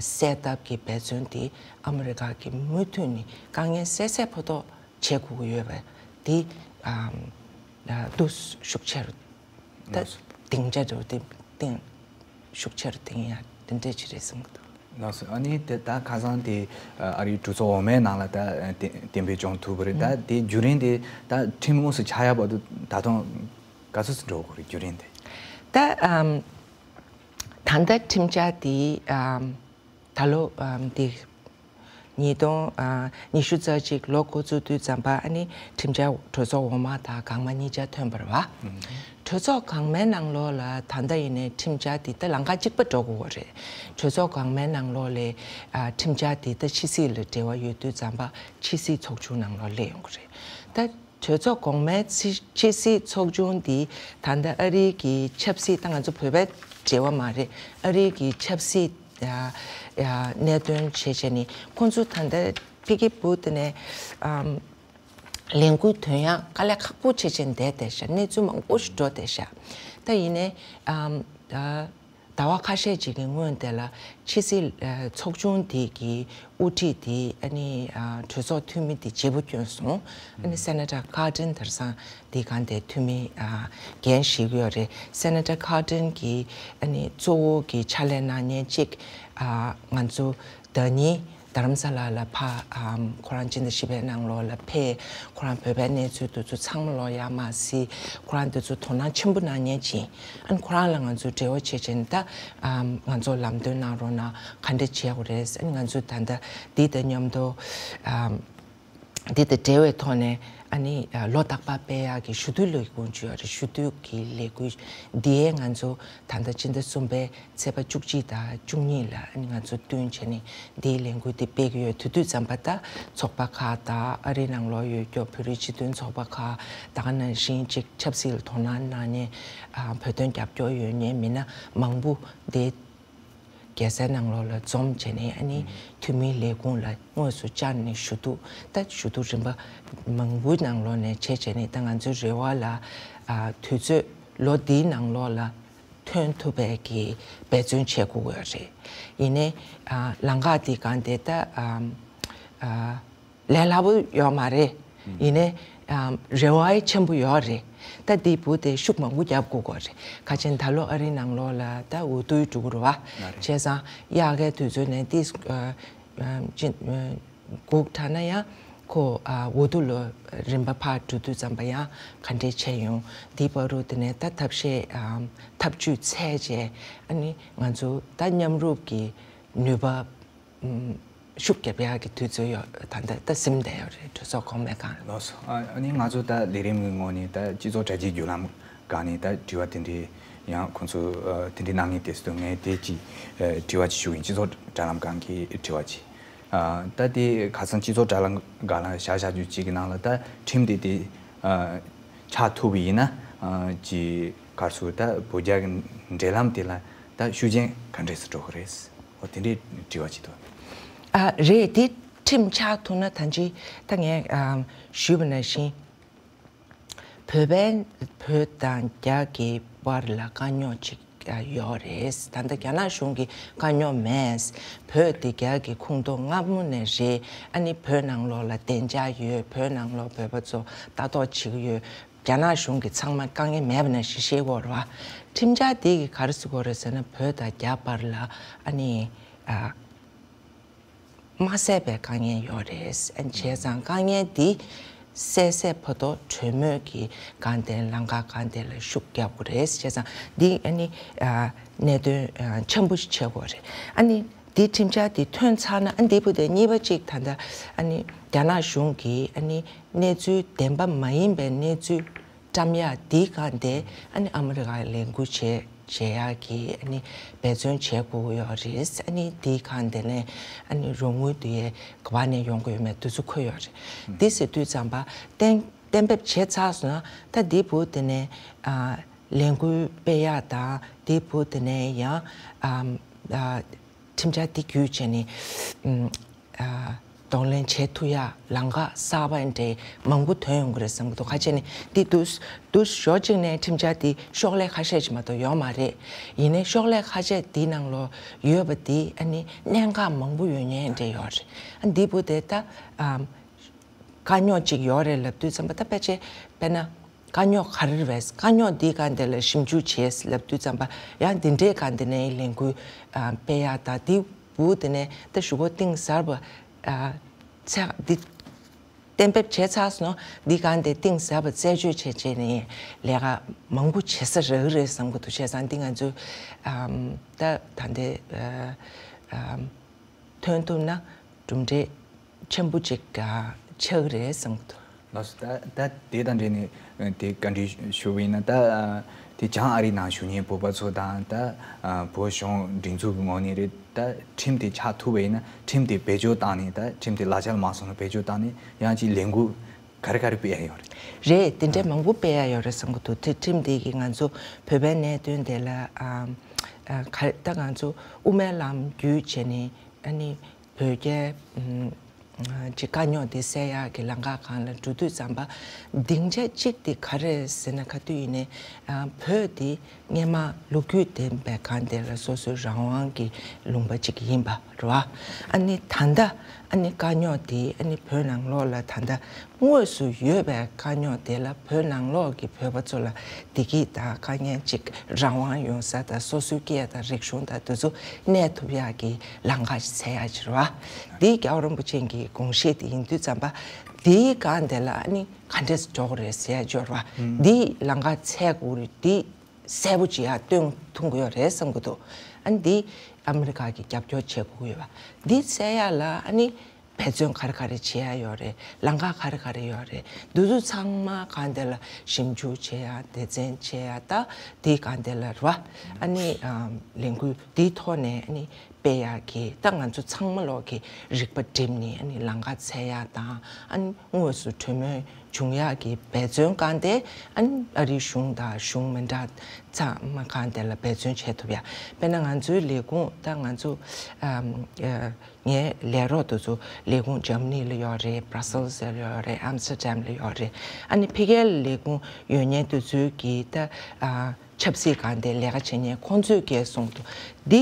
སེལ་ཐབས་ཀྱི་འབད་བརྩོན་དེ་ཨ་མི་རི་ཀ་གིས་མུ་མཐུད་ནས་དཀའ་ངལ་སེལ་སེལ་ཕོ་ཏོག་བྱེད་དགོས་ཀྱི་ཡོད་པ་དེ་ཨ་ཨ་འདུ་ཤུགས་ཆེ་རུ། ད་ལགས་སོ། སྡིངས་ཆ་འདྲ་བོ་དེ་སྟེང་ཤུགས་ཆེ་རུ་བཏིང་ཡ་དེ་འདྲས་ཅིག་རེད་བསམ་གྱི་འདུག་ལགས་སོ། ཨ་ནི་དེ་ད་ཁ་སང་དེ་ཨ་རིའི་གྲོས་ཚོགས་འོག་མའི་ནང་ལ་ད་གཏན་གཏན་འབེབས་བྱུང་ཐུབ་པ་རེད། ད་དེ་བརྒྱུད་རིམ་དེ་ད་ཁྲིམས་དངོས་སུ་ཆགས་ཡ་བར་དུ་ད་དུང་ག་ཚོད་ཙམ་འགྲོ་དགོས་རེད་བརྒྱུད་རིམ་དེ། ད་ཨམ་ད་ལྟ་ཁྲིམས་འཆར་དེ་ཨམ་ད་ལོ་ཨམ་དེ་ཉིས་སྟོང་ཨ་ཉི་ཤུ་རྩ་གཅིག་ལོ་འགོ་བཙུགས་དུས་ཙམ་པ་ཨ་ནི་ཁྲིམས་འཆར་གྲོས་ཚོགས་འོག་མ་དང་འོག་མ་གཉིས་ཆ་ཐོན་པ་རེད་བ། གྲོས་ཚོགས་འོག་མའི་ནང་ལོགས་ལ་ད་ལྟ་ཡིན་ནའི་ཁྲིམས་འཆར་འདི་ད་ལམ་ཁ་གཅིག་པ་འགྲོ་དགོས་པ་རེད། གྲོས་ཚོགས་འོག་མའི་ནང་ལོགས་ལ་ཨ་ཁྲིམས་འཆར་འདི་ད་ཕྱི་སྲིད་ལ་འབྲེལ་བ་ཡོད་དུས་ཙམ་པ་ཕྱི་སྲིད་ཚོགས་ཆུང་ནང་ལོགས་སླེབས་ཡོང་གི་རེད། ད་གྲོས་ཚོགས་གོང་མའི་ཕྱི་ཕྱི་སྲིད་ཚོགས་ཆུང་འདི་ད་ལྟ་ཨ་རིའི་གི་ཆབ་སྲིད། ད་ང་ཚོ་བོད་པའི་འབྲེལ་བ་མ་རེད། ཨ་རིའི་གི་ཆབ་སྲིད་ཨ་ཨ་གནད་དོན་བྱས་བྱས་ནས་ཁོང་ཚོ་ད་ལྟ་ཕི་གི་བུ་དེ་ནས་ཨམ་ལས་འགུལ་ཐོན་ཡག་དཀའ་ལས་ཁག་པོ་བྱས་བྱས་བསྡད་བསྡད་ཤག་གནས་ཚུལ་མང་པོ་ཞིག་འགྲོ་བསྡད་ཤག་ད་ཡིན་ནའི་ཨམ་ད་ཟླ་བ་ཁ་ཤས་ཅིག་གི་སྔོན་དེ་ལ་ཕྱི་སྲིད་ཨ་ཚོགས་ཆུང་དེ་གི་དབུ་ཁྲིད་དེ་ཨ་ནི་ཨ་གྲོས་ཚོགས་འཐུས་མི་དེ་བརྗེ་པོ་བསྐྱོན་སོང་། ཨ་ནི་སེ་ནེ་ཊར་ཁར་ཏིན་དེང་སང་དེ་གང་དེ་འཐུས་མི་ཨ་འགན་བཞེས་ཀྱི་ཡོད་རེད། སེ་ནེ་ཊར་ཁར་ཏིན་གྱི་ཨ་ནི་གཙོ་བོ་གི་ཕྱག་ལས་གནང་མཁན་གཅིག་ཨ་ང་ཚོ་ཟླ་ཉིན་རྡ་རམ་ས་ལ་ལ་ཕ་ཨམ་ཁོ་རང་སྤྱི་ཟླ་བཞི་པའི་ནང་ལོགས་ལ་ཕེབས། ཁོ་རང་བོད་པའི་གནས་ཚུལ་དེ་ཚོ་ཚང་མ་ལོག་ཡར་མར་གཟིགས། ཁོ་རང་དེ་ཚོ་དོ་སྣང་ཆེན་པོ་གནང་མཁན་ཅིག་ཨ་ནི་ཁོ་རང་ལ་ང་ཚོས་འབྲེལ་བ་བྱེད་བྱས་ནས་ད་ཨམ་ང་ཚོ་ལམ་སྟོན་གནང་རོགས་གནང་། ག་འདྲ་བྱེད་དགོས་རེད། ཨ་ནི་ང་ཚོས་ད་ལྟ་འདི་དང་མཉམ་དུ་ཨམ་འདི་དང་འབྲེལ་བའི་ཐོག་ནས་ཨ་ནི་ལོ་རྟག་པར་སྤེལ་ཡག་གི་ཞུ་གཏུག་ལས་ཁུངས་ཅིག་ཡོད་རེད། ཞུ་གཏུག་གི་ལས་འགུལ་འདིའི་ང་ཚོ་ད་ལྟ་སྤྱི་ཟླ་གསུམ་པའི་ཚེས་པ་བཅུ་གཅིག་དང་བཅུ་གཉིས་ལ་ཨ་ནི་ང་ཚོ་བསྟུན་བྱས་ནས་འདིའི་ལས་འགུལ་འདི་སྤེལ་གྱི་ཡོད། དེ་དུས་ཙམ་པ་ད་ཚོགས་པ་ཁག་དང་ཨ་རིའི་ནང་ལོགས་ཡོད་རྒྱུ་བོད་རིགས་སྤྱི་མཐུན་ཚོགས་པ་ཁག་ད་ག་ནང་བཞིན་ཅིག་ཆབ་སྲིད་ལ་དོ་སྣང་གནང་མཁན་ཨ་བོད་དོན་རྒྱབ་སྐྱོར་ཡོད་མཁན་མི་སྣ་མང་པོ་དེ་རྒྱལ་སའི་ནང་ལོགས་ལ་འཛོམས་བྱས་ནས་ཨ་ནི་འཐུས་མིའི་ལས་ཁུངས་ལ་དངོས་སུ་བཅར་ནས་ཞུ་གཏུག་ད་ཞུ་གཏུག་རིམ་པ་མང་པོའི་ནང་ལོགས་ནས་བྱས་བྱས་ནས་ད་ང་ཚོའི་རེ་བ་ལ་ཨ་དུས་ཚོད་ལོ་འདིའི་ནང་ལོགས་ལ་ཐོན་ཐུབ་པའི་གི་འབད་བརྩོན་བྱེད་དགོས་ཀྱི་ཡོད་རེད། ཡིན་ནའི་ཨ་ལམ་ཁ་འདི་གང་དེ་ད་ཨམ་ཨ་ལས་སླ་པོ་ཡོད་མ་རེད། ཡིན་ནའི་ཨམ་རེ་བ་ཆེན་པོ་ཡོད་རེད། ད་འདི་བུ་དེ་ཤུགས་མང་པོ་རྒྱབ་དགོས་ཀྱི་ཡོད་རེད། ཁ་ཆེན་ད་ལོ་ཨ་རིའི་ནང་ལོགས་ལ་ད་འོས་བསྡུ་འགྲོ་གི་རེད་བ། ལགས་རེད། བྱས་ཙང་དབྱར་ཁའི་དུས་ཚོད་ནས་འདི་ཨ་ཨ་ཅི་ཨ་སྒུག་དྲགས་ན་ཡང་ཁོ་ཨ་འོས་བསྡུ་ལོ་རིམ་པ་ཕར་འགྲོ་དུས་ཙམ་པ་ཡང་ག་འདྲས་བྱས་ཡོང་། འདི་བར་དུ་དེ་ནས་ད་ཐབས་ཤེས་ཨམ་ཐབས་ཇུས་འཚོལ་བྱས་ཨ་ནི་ང་ཚོ་ད་མཉམ་རུབ་ཀྱི་ནུས་པ་ཨམ་ཤུགས་རྒྱབ་ཡག་གི་དུས་ཚོད་ཡོད། ད་ལྟ་ད་ཟིན་བསྡད་ཡོད་རེད། གྲོས་ཚོགས་གོང་མའི་སྒང་ལ། ལགས་སོ། ཨ་ཨ་ནི་ང་ཚོ་ད་ལས་རིམ་གྱི་ངོས་ནས་ད་སྤྱི་ཚོགས་དྲ་རྒྱའི་བརྒྱུད་ལམ་སྒང་ནས་ད་དྲི་བ་དེ་འདྲའི་ཡང་ཁོང་ཚོ་ཨ་དེ་འདྲའི་གནང་མཁན་དེ་ཚོ་ངས་དེ་ཅིག་ཨ་དྲི་བ་ཅིག་ཞུ་གི་ཡིན། སྤྱི་ཚོགས་དྲ་ལམ་སྒང་གི་དྲི་བ་ཅིག་ཨ་ད་དེ་ཁ་སང་སྤྱི་ཚོགས་དྲ་ལམ་སྒང་ལ་བཞག་བཞག་རྒྱུ་ཅིག་གི་ནང་ལ་ད་ཁྲིམས་དེ་དེ་ཨ་ཆགས་ཐུབ་པ་ཡིན་ན་ཨ་ཅིག་ག་རེ་ཟེར་ད་བོད་རྒྱ་གི་འབྲེལ་ལམ་དེ་ལ་ད་ཤུགས་རྐྱེན་ག་འདྲས་སེ་འགྲོ་གི་རེད། འོ་དེ་འདྲའི་དྲི་བ་ཅིག་འདུག་ཨ་རེད། དེ་ཁྲིམས་ཆགས་ཐུབ་ན་ད་ཅི་ད་ངས་ཨ་ཞུས་པ་ནང་བཞིན་བོད་པའི་བོད་དང་རྒྱ་གི་བར་ལ་དཀའ་རྙོག་ཅིག་ཨ་ཡོད་རེད། ད་ལྟ་རྒྱ་ནག་གཞུང་གི་དཀའ་རྙོག་མེད། བོད་དེ་རྒྱ་གི་ཁོངས་གཏོགས་སྔ་མོ་ནས་རེད། ཨ་ནི་བོད་ནང་ལོགས་ལ་བདེ་འཇགས་ཡོད། བོད་ནང་ལོགས་བོད་པ་ཚོ་ལྟ་རྟོག་བྱེད་ཀྱི་ཡོད། རྒྱ་ནག་གཞུང་གིས་ཚང་མ་དཀའ་ངལ་མེད་པ་ནང་བཞིན་ཤེས་དགོས་རེད་བ། ཁྲིམས་འཆར་འདི་གིས་ག་རེ་ཟེར་དགོས་རེད་ཟེར་ན་བོད་དང་རྒྱ་བར་ལ་ཨ་ནི་ཨ་མ་སེལ་བའི་དཀའ་ངལ་ཡོད་རེད། ཨ་ནི་བྱས་ཙང་དཀའ་ངལ་འདི་སེལ་སེལ་ཕོ་ཏོ་གྲོས་མོལ་གྱི་སྒང་དེ་ལམ་ཁ་སྒང་དེ་ལ་ཤུགས་རྒྱག་དགོས་རེད། བྱས་ཙང་འདི་ཨ་ནི་ཨ་གནད་དོན་ཨ་ཆེན་པོ་ཞིག་ཆགས་དགོས་རེད། ཨ་ནི་ འདི་ཁྲིམས་འཆར་འདི་ཐོན་ཚར་ན། ཨ་འདི་བུ་དེ་གཉིས་པ་གཅིག་ད་ལྟ་ཨ་ནི་རྒྱ་ནག་གཞུང་གིས་ཨ་ནི་གནས་ཚུལ་བདེན་པ་མ་ཡིན་པའི་གནས་ཚུལ་བཀྲམ་ཡག་འདིའི་སྒང་དེ་ཨ་ནི་ཨ་མི་རི་ཀ་ལས་འགུལ་བྱས་བྱེད་ཡག་གི་ཨ་ནི་འབད་བརྩོན་བྱེད་དགོས་ཀྱི་ཡོད་རེད། ཨ་ནི་འདིའི་སྒང་དེ་ནས་ཨ་ནི་རོགས་དངུལ་དེ་ག་པ་ནས་ཡོང་གི་ཡོད་མེད་དེ་ཚོ་འཁོད་ཡོད་རེད། འདི་ཟེར་དུས་ཙམ་པ་གཏན་གཏན་འབེབས་བྱས་ཚར་སོང་ན། ད་འདི་བུ་དེ་ནས་ཨ་ལས་འགུལ་སྤེལ་ཡག་དང་། འདི་བུ་དེ་ནས་ཡང་ཨ་ཨ་ཁྲིམས་འཆར་འདི་བརྒྱུད་བྱས་ནས་ཨ་གདོང་ལེན་བྱེད་ཐུབ་ཡག་ལམ་ཁ་གསར་པ་འདྲ་མང་པོ་ཐོན་ཡོང་གི་རེད་བསམ་གྱི་འདུག་ཁ་ཆེ་ནས་འདི་དུས་དུས་ཞོ་གཅིག་ནས་ཁྲིམས་འཆར་འདི་ཤོག་ལྷེ་ཁ་ཤས་ཅིག་མ་གཏོགས་ཡོད་མ་རེད། ཡིན་ནའི་ཤོག་ལྷེ་ཁ་ཤས་འདི་ནང་ལོགས་ཡོད་པ་འདི་ཨ་ནི་གནད་འགག་མང་པོ་ཡོད་མཁན་འདྲ་ཡོད་རེད། ཨ་འདི་བུ་དེ་ད་ཨ་དཀའ་རྙོག་ཅིག་ཡོད་རེད་ལབ་དུས་ཙམ་པ། ད་ཕལ་ཆེར་དཔེར་ན་དཀའ་རྙོག་ག་རེ་རེད། དཀའ་རྙོག་འདིའི་སྒང་དེ་ལ་ཞིབ་འཇུག་བྱས་ལབ་དུས་ཙམ་པ། ཡང་འདི་འདྲའི་སྒང་དེ་ནས་ལས་འགུལ་ཨ་སྤེལ་ཡག་དང་། འདི་བུ་དེ་ནས་ད་ཞུ་སྒོ་གཏིང་ཟབ་པ་ཨ་ཚད་འདི་གཏན་འབེབས་བྱས་ཚར་སོང་། འདི་སྒང་དེ་གཏིང་ཟབ་པ་རྩད་གཅོད་བྱས་བྱས་ནས་ལས་ཀ་མང་པོ་བྱེད་ས་རག་གི་རེད་བསམ་གྱི་འདུག་བྱས་ཙང་འདི་ང་ཚོས་ཨམ་ད་ད་ལྟའི་ཨ་ཨམ་ཐོན་ཐུབ་ན་གྲུབ་འབྲས་ཆེན་པོ་ཅིག་ཆགས་ཀྱི་རེད་བསམ་གྱི་འདུག་ལགས་སོ། ད་ད་དེ་དང་འབྲེལ་ནས་དེ་བཀའ་འདྲི་ཞུ་བ་ཡིན་ན། ད་དེ་བྱང་ཨ་རིའི་ནང་བཞུགས་མཁན་བོད་པ་ཚོ་དང་། ད་བོད་གཞུང་སྒྲིག་འཛུགས་ཀྱི་ངོས་ནས་རེད། ད་ཁྲིམས་དེ་ཆགས་ཐུབ་པ་ཡིན་ན། ཁྲིམས་དེ་བེད་སྤྱོད་བཏང་ནས། ད་ཁྲིམས་དེ་ལག་ཆ་ལ་མ་སོང་ན་བེད་སྤྱོད་བཏང་ནས་ཡང་ཅིག་ལས་འགུལ་ག་རེ་ག་རེ་སྤེལ་ཡ་ཡོད་རེད། རེད། དེ་འདྲའི་མང་པོ་སྤེལ་ཡ་ཡོད་རེད་བསམ་གྱི་འདུག་དེ་ཁྲིམས་དེ་གིས་ང་ཚོ་བོད་པའི་གནད་དོན་དེ་ལ་ཨ་ཨ་ག་ད་ང་ཚོ་དབུ་མའི་ལམ་བརྒྱུད་བྱས་ནས་ཨ་ནི་བོད་རྒྱའི་ཨ་ཅིག་དཀའ་རྙོག་འདི་སེལ་ཡག་གི་ལམ་ཁ་སྒང་ལ་འགྲོ་དུས་ཙམ་པ། སྡིངས་ཆ་གཅིག་དེ་ག་རེ་ཟེར་ན། ག་དུས་ཡིན་ནའི་ཨ་བོད་དེ་སྔོན་མ་ལོ་རྒྱུས་ལྡན་པའི་སྒང་དེ་ལ་སོ་སོའི་རང་དབང་གི་ལུང་པ་ཅིག་ཡིན་པ་རེད་བ། ཨ་ནི་ད་ལྟ་ཨ་ནི་དཀའ་རྙོག་དེ་ཨ་ནི་བོད་ནང་ལོགས་ལ་ད་ལྟ་དངོས་སུ་ཡོད་པའི་དཀའ་རྙོག་དེ་ལ་བོད་ནང་ལོགས་ཀྱི་བོད་པ་ཚོ་ལ་བདེ་སྐྱིད་དང་དཀའ་ངལ་ཅིག་རང་དབང་ཡོང་ས་དང་། སོ་སོའི་སྐད་དང་རིག་གཞུང་དང་དེ་ཚོ་གནས་ཐུབ་ཡག་གི་ལམ་ཁ་ཅིག་འཚོལ་ཡག་ཅིག་རེད་བ། འདི་རྒྱལ་བ་རིན་པོ་ཆེ་གི་དགོངས་བཞེད་དེ་ཡིན་དུས་ཙམ་པ། འདིའི་སྒང་དེ་ལ་ཨ་ནི་ག་འདྲས་འགྲོ་དགོས་རེད་ཟེར་ཡག་ཅིག་ཡོད་རེད་བ། འདི་ལམ་ཁ་འཚོལ་དགོས་རེད། འདི་གསལ་པོ་ཅིག་ཡར་སྟོན་ཐུབ་ཀྱི་ཡོད་རེད་བསམ་གྱི་འདུག་ཨ་ནི་འདི་ཨ་མི་རི་ཀ་གིས་རྒྱབ་སྐྱོར་བྱེད་དགོས་ཀྱི་ཡོད་པ། འདི་འཚོལ་ཡག་ལ་ཨ་ནི་འབད་བརྩོན་ག་རེ་ག་རེ་བྱེད་ཡག་ཡོད་རེད། ལམ་ཁ་ག་རེ་ག་རེ་ཡོད་རེད། འདི་ཚོ་ཚང་མ་སྒང་དེ་ལ་ཞིབ་འཇུག་བྱེད་ཡག། སྡེ་ཚན་བྱེད་ཡག། ད་འདི་སྒང་དེ་ལ་རེད་བ། ཨ་ནི་ཨམ་ལས་འགུལ་འདིའི་ཐོག་ནས་ཨ་ནི་སྤེལ་ཡག་གི། ད་ང་ཚོ་ཚང་མ་ལོག་གི་རིག་པ་བསྒྲིམས་ནས་ཨ་ནི་ལམ་ཁ་འཚོལ་ཡག་དང་། ཨ་ནི་དངོས་སུ་གྲོས་མོལ་བྱུང་ཡག་གི་འབད་བརྩོན་སྒང་དེ། ཨ་ནི་ཨ་རིའི་གཞུང་དང་གཞུང་མི་འདྲ་ཚང་མ་སྒང་དེ་ལ་འབད་བརྩོན་བྱེད་ཐུབ་ཡག། དཔེར་ན་ང་ཚོའི་ལས་ཁུངས། ད་ང་ཚོ་ཨམ་ཨ་ངའི་ལས་རོགས་དེ་ཚོ་ལས་ཁུངས་འཇར་མ་ནི་ལ་ཡོད་རེད། བྷ་ར་སེལ་སི་ལ་ཡོད་རེད། ཨམ་སི་ཊར་ཌམ་ལ་ཡོད་རེད། ཨ་ནི་ཕ་གིའི་ལས་ཁུངས་ཡོད་མཁན་དེ་ཚོའི་གི་ད་ཨ་ཆབ་སྲིད་སྒང་དེ་ལས་ཀ་བྱེད་མཁན་ཁོང་ཚོས་ཀྱིས་གསུངས་འདུག་འདི་